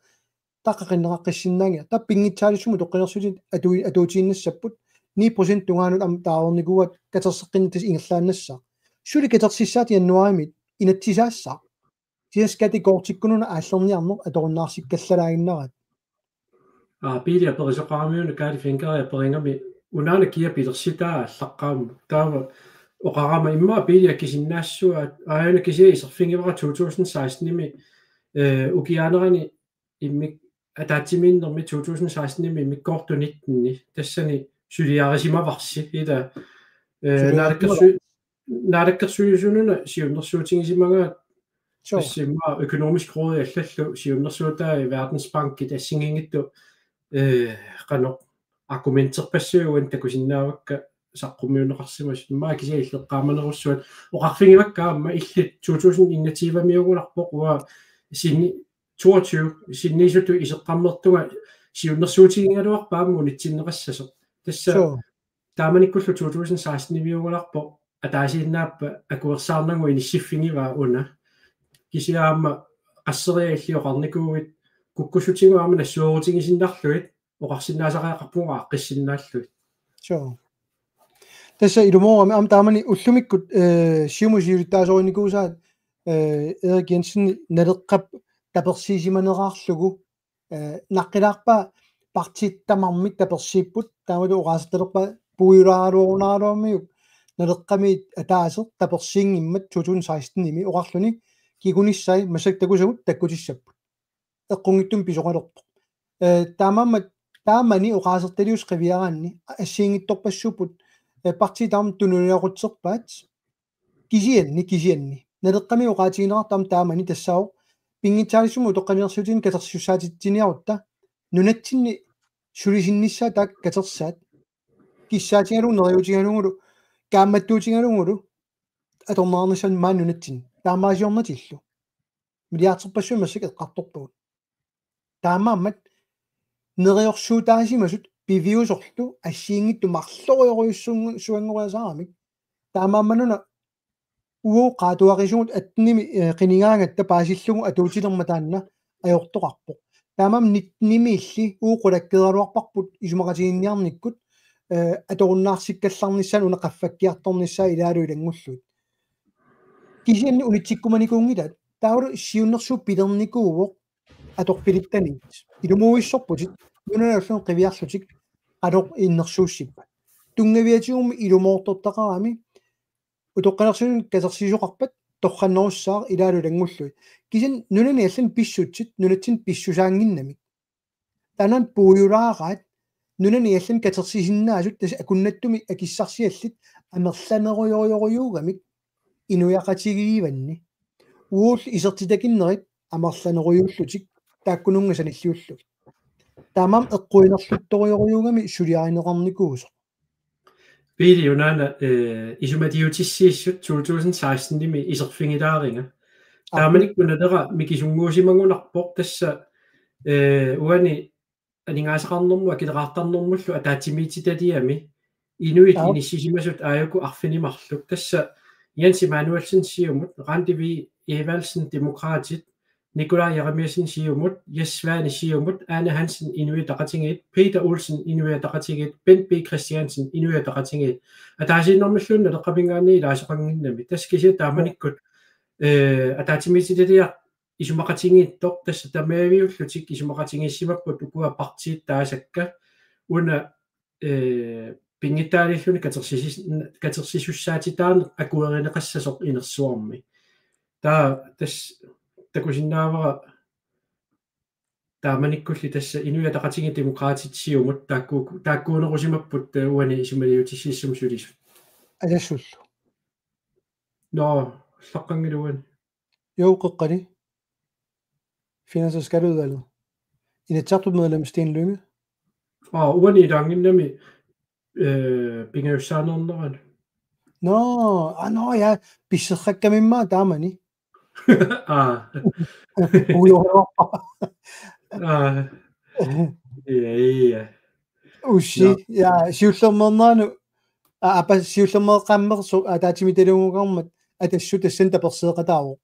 taqqaqinneqaqqissinnaanngilaq. Taava pinngitsaaliissummik utoqqalinersiutit atui-, atuutiinnassapput, ni procent tungaanut aamma taarnikuuaat, katerseqqinneq tassa ingerlaannassaaq. Suli katersissaata januaarimiit inatsisaassaaq. Kisianni skattekortikkununa aallerniarneq atorunnaarsikkallalaaginnaraat. Aa, Piili aperisoqarami una, Kaali Fingeri aperigami, unaana kia pilersitaa aallaqqaammut. Taava oqarama immaqa Piili akisinnaassavaat, aajuna kisianni iserfigivara to tusind sekstenimi, eh, ukiaanerani immik-, ataatsimiinnermi to tusind sekstenimi immikkoortuni nittenimi. Tassani suliarisimavarsi, ila, eh, suliarisimavarsi. Naalakkersu-, Naalakkersuisununa siunnersuutigisimagaat. Sure. Tassa immaqa Økonomisk Råd allallu siunnersuutai Verdensbankit assigiinngitsut, eh, qanoq argumenterpassuit uani takusinnaavakka saqqummiunneqarsimasut, immaqa kisianni illeqqaamanerussuat. Oqarfigivakka aamma illit to tusind enogtyve-miugunarpoq, uanga sinni-, toogtyve sinniisutut iseqqammertunga siunnersuutigigaluarpat aamma unitsinneqassasoq. Tassa, sure, taamanikkullu to tusind sekstenimiugunarpoq ataasiinnaappat akuersaarnagu inissiffigivaa una. Kisianni aamma qasseriarlutit oqarnikuuit kukkussutigut aamma nassuerutigisinnarlugit oqarsinnaasariaqarpugut aaqqissinnaallugit. Sure. Tassa ilumoorami aamma taamani ullumikkut, eh, Siumut siulittaasorinikuusaat, eh, Erik Jensen Naleqqap tapersiisimaneraarlugu, eh, naqqilaarpaa partiit tamarmik tapersiipput, taamatut oqaasertalerpaa puigulaaraluarunaraluarmiuk Naleqqami ataaseq tapersiinngimmat to tusind seksten-imi oqarluni kikunissai massakkut takusagut takkutissapput. Eqqunngitsumik pisoqalerpoq. Eh, taamaammat taamani oqaasertaliusoq qiviaraanni assigiinngitsorpassuupput, eh, partiit tamarmik tunuliaqutserpaat kisianni, kisianni. Naleqqami oqaatigineqartarami taamani tassaavoq pinngitsaaliissummik utoqqalinersiutinik katersisussaatitsiniarutta nunatsinni sulisinnissaat taakku katersaat kissaatigalugu neriuutigalugulu kaammattuutigalugulu atorneqarnissaat maani nunatsinni. Taamaasiornatillu. Milliardserpassuit massakkut eqqartorpagut. Taamaammat neriorsuutaasimasut piviusorlu assigiinngitsut marloriorujussuanngoriasaaramik. Taamaammat una uagut qaatuaqisugut attenimi, eh, qinigaangatta paasillugu atuutilermat taanna ajortoqarpoq. Taamaammat nittenimiilli uagut qulakkeeraluarparput isumaqatigiinniarnikkut, eh, atorunnaarsikkallarnissaanut una qaffakkiartornissaa ilaalu ilanngullugit. Kisianni unitsikkumanikuunngilaat. Taavalu siunnersuut pilernikuuvoq atorfilittaniit. Ilumuuissorputit, nunanut allanut qiviarlutik, qanoq innersuussippat. Tunngaviatigummi ilumoortortaqarami, utoqqalinersiutit katersisoqarpat, torrannerussaaq ilaalu ilanngullugit. Kisianni nunani allani pissutsit, nunatsinni pissusaannginnamik. Taanna puigulaaraat, nunani allani katersisinnaasut tassa akunnattumik akissarsiallit amerlanerujorujuugamik inuiaqatigiivanni. Uagullu isertitakinnerit amerlanerujuullutik taakkununnga sanilliullugit. Taamaammat eqquinerluttorujoruugami suliarineqarnikuusoq. Piili unaana, eh, isumaliutissiissut to tusind seksten-imi iserfigilaaringa. Aap. Taamanikkut Naleraq mikisunnguusimagunarpoq tassa, eh, uani aningaasaqarnermut akileraartarnermullu ataatsimiititaliami inuit Aap. inissisimasut aajuku arfineq-marluk. Tassa Jens Immanuelsen Siumut, Randi V. Evaldsen Demokraatit, Nikolaj Jeremiassen Siumut, Jess Svane Siumut, Ane Hansen Inuit Ataqatigiit, Peter Olsen Inuit Ataqatigiit, Bent B. Christiansen Inuit Ataqatigiit. Ataasiinnarmilluunniit Naleqqaminngaanniit ilaasoqannginnami. Tassa kisianni taamanikkut, eh, ataatsimiititaliaq isumaqatigiittoq tassa tamaviullutik isumaqatigiissimapput ukua partiit taasakka una, eh, pinngitsaaliilluni katersisis-, katersisussaatitaaneq akuerineqassasoq inersuarmi. Taava tassa takusinnaavara taamanikkulli tassa Inuit Ataqatigiit Demokraatit Siumut taakku-, taakkuunerusimapput, eh, uani isumaliutissiissumik sulisut. Alassullu. Nå, aallaqqanngilaq uani. Jo, qeqqani. Finans- og Skatteudvalget. Inatsisartut medlem Steen Lynge. Aa, uani ilaannginnami, eh, pingajussaaneernerani. Nå, ah, nå, ja, pisserrakkamimmaa taamani. Aa. Ujoorpa. Aa. Ja, ja. Ussi, nå. Ja, siullermeernerani, a-, apa siullermeeqqammersoq ataatsimiititaliunnguugaluarmat Atassut tassani taperseeqataavoq.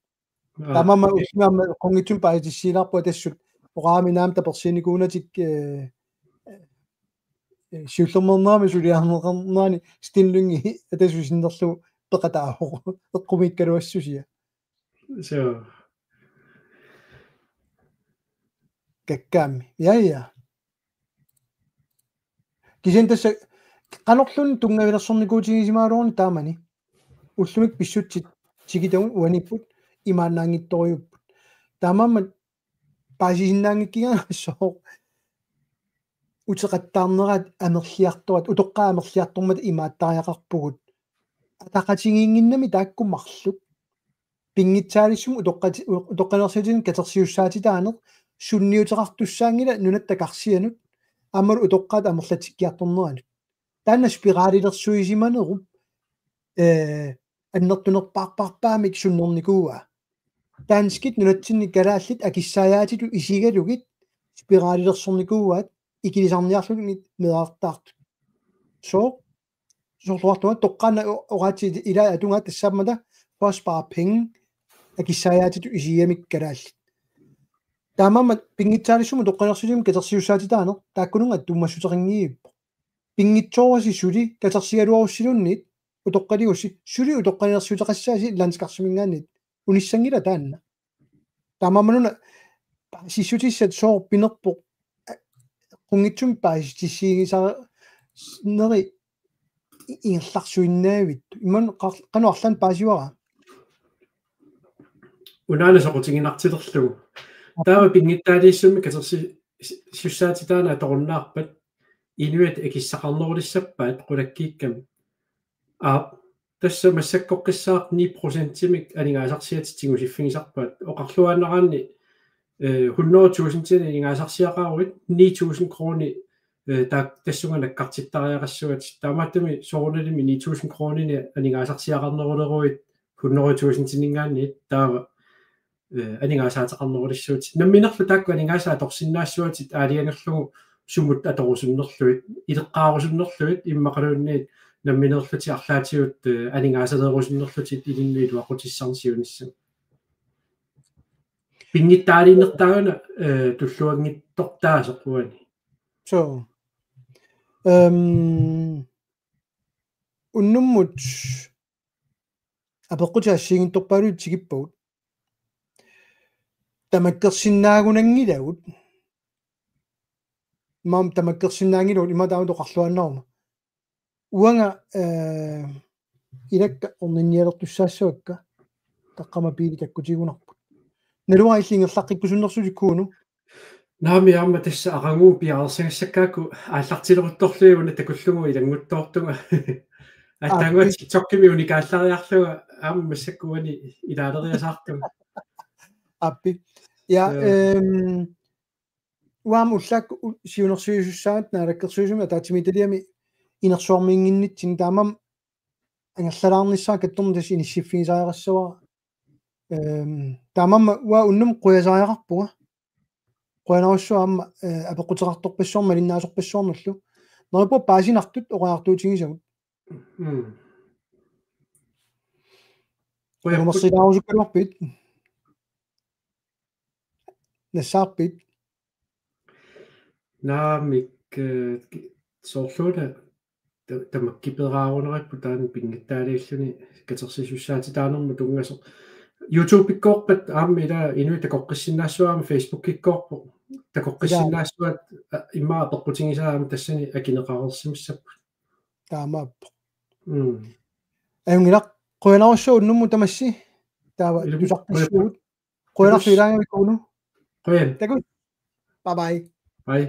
Aa. Taamaammat ullumi aamma eqqunngitsumik paasitissiilaarpoq Atassut. Oqarami naamik tapersiinikuunatik, eh, eh, siullermeernerami suliarineqarnerani Steen Lynge Atassut sinnerlugu peqataavoq. Eqqumiikkaluassusia. So. Kakkaammi. Ja, ja. Kisianni tassa qanorluunniit tunngavilersornikuutigisimagaluaruni taamani. Ullumi pissutsit tikitagut uaniipput imaannaanngitsorujuupput. Taamaammat paasisinnaanngikkiga sooq uteqattaarnerat amerliartorat, utoqqaat amerliartormata imaattariaqarpugut. Ataqatigiinnginnami taakku marluk. Pinngitsaaliissummik utoqqati-, u-, utoqqalinersiutinik katersisussaatitaaneq sunniuteqartussaanngilaq nunatta karsianut aammalu utoqqaat amerlatikkiartorneranut. Taanna spiralilersuisimanerup, eh, annertunerpaarpaamik sunnernikuuaa. Danskit nunatsinni kalaallit akissaajaatitut isigalugit spiralilersornikuuaat ikilisarniarlugit meerartaartut. Sooq? Soorluartunga toqqaannaq o-, oqaatsit ilaat atugaat tassaammata for at spare penge akissaajaatitut isigigamikku kalaallit. Taamaammat pinngitsaaliissummik utoqqalinersiutinik katersisussaatitaaneq taakkununnga tummassuteqanngivipput. Pinngitsoorissi suli katersigaluarussiluunniit utoqqaliussi suli utoqqalinersiuteqassaasi landskarsimingaanniit unissanngilaq taanna. Taamaammat una paasissutissat sooq pinerpoq, eqqunngitsumik paasissutissiigisarneri ingerlarsuinnaavit. Imaluunniit qanoq arlaannik paasivara? Unaana soqutiginartilerlugu. Taava pinngitsaaliissummik katersisussaatitaaneq atorunnaarpat inuit akissaqarnerulissappaat qulakkiikkami. Aap, tassa massakkoqqissaaq ni procentimik aningaasarsiatit tigusiffigisarpaat. Oqarluaannaraanni hundrede tusindinik aningaasarsiaqaruit ni tusind kroner, taak tassunga nakkartittariaqassuat, taamaattumik soorunalimi ni tusind kronini aningaasarsiaqarneruleruit hundrede tusindininngaanniit, taava aningaasaateqarnerulissuutit. Namminerlu taakku aningaasat atorsinnaassuatit aalajangerlugu sumut atorusunnerlugit, ileqqaarusunnerlugit, immaqaluunniit nammineerlutit arlaatigut aningaasaleerusunnerlutit ilinnut iluaqutissarneq siunissami. Pinngitsaaliinertaaguna tulluanngitsortaasoq uani. So, øhm, unnummut apeqqutit assigiinngitsorpaaluit tikippagut. Tamakkersinnaagunanngilagut. Maani tamakkersinnaanngilagut, ima taama oqarluaannaruma. Uanga, øh, ilakka orninnialertussaassavakka, taqqama biili takkutigunarput. Naluara illit ingerlaqqikkusunnersutit, Kuno? Naamik, aamma tassa aqagu piareersagassakka aallartileruttorlugit una takullugu ilannguttoortunga. Aatsaannguaq TikTokimi unikaallariarlunga aamma massakkut uani ilaaleriasaartunga. Aappi. Ja, øhm, uanga ullaakkut siunnersuisussaagatta naalakkersuisumik ataatsimiititaliami inersuarmiinnginnitsinni, taamaammat angerlalaarnissara kattornera tassa inissiffigisariaqassavara. Øhm, taamaammat uanga unnummut qujasariaqarpunga. Qujanarsuaq aamma, øh, apeqquteqartorpassuarnik malinnaasorpassuarnullu. Neriuppunga paasinartut oqariartuutigisagut. Mm. Qujapput. Qujanarsuaq, nassaappit? Naamik, øh, soorluuna ta-, tamakkiperaarunerippu taanna pinngitsaaliilluni katersisussaatitaanermut tunngasoq. YouTube-ikkoorpat aamma ila inuit takoqqissinnaassuat aamma Facebook-ikkoorpoq. Takoqqissinnaassuat, a, immaqa apeqqutigisaat aamma tassani akineqareersimassapput. Taamaappoq. Mm. Ajunngilaq, qujanarsuaq unnummut tamassi. Taava ilumoorpoq, tusaqqissuugut. Qujanarsuaq. Takuss. Ilaagavit, Kuno. Qujan. Takuss. Bye bye. Bye.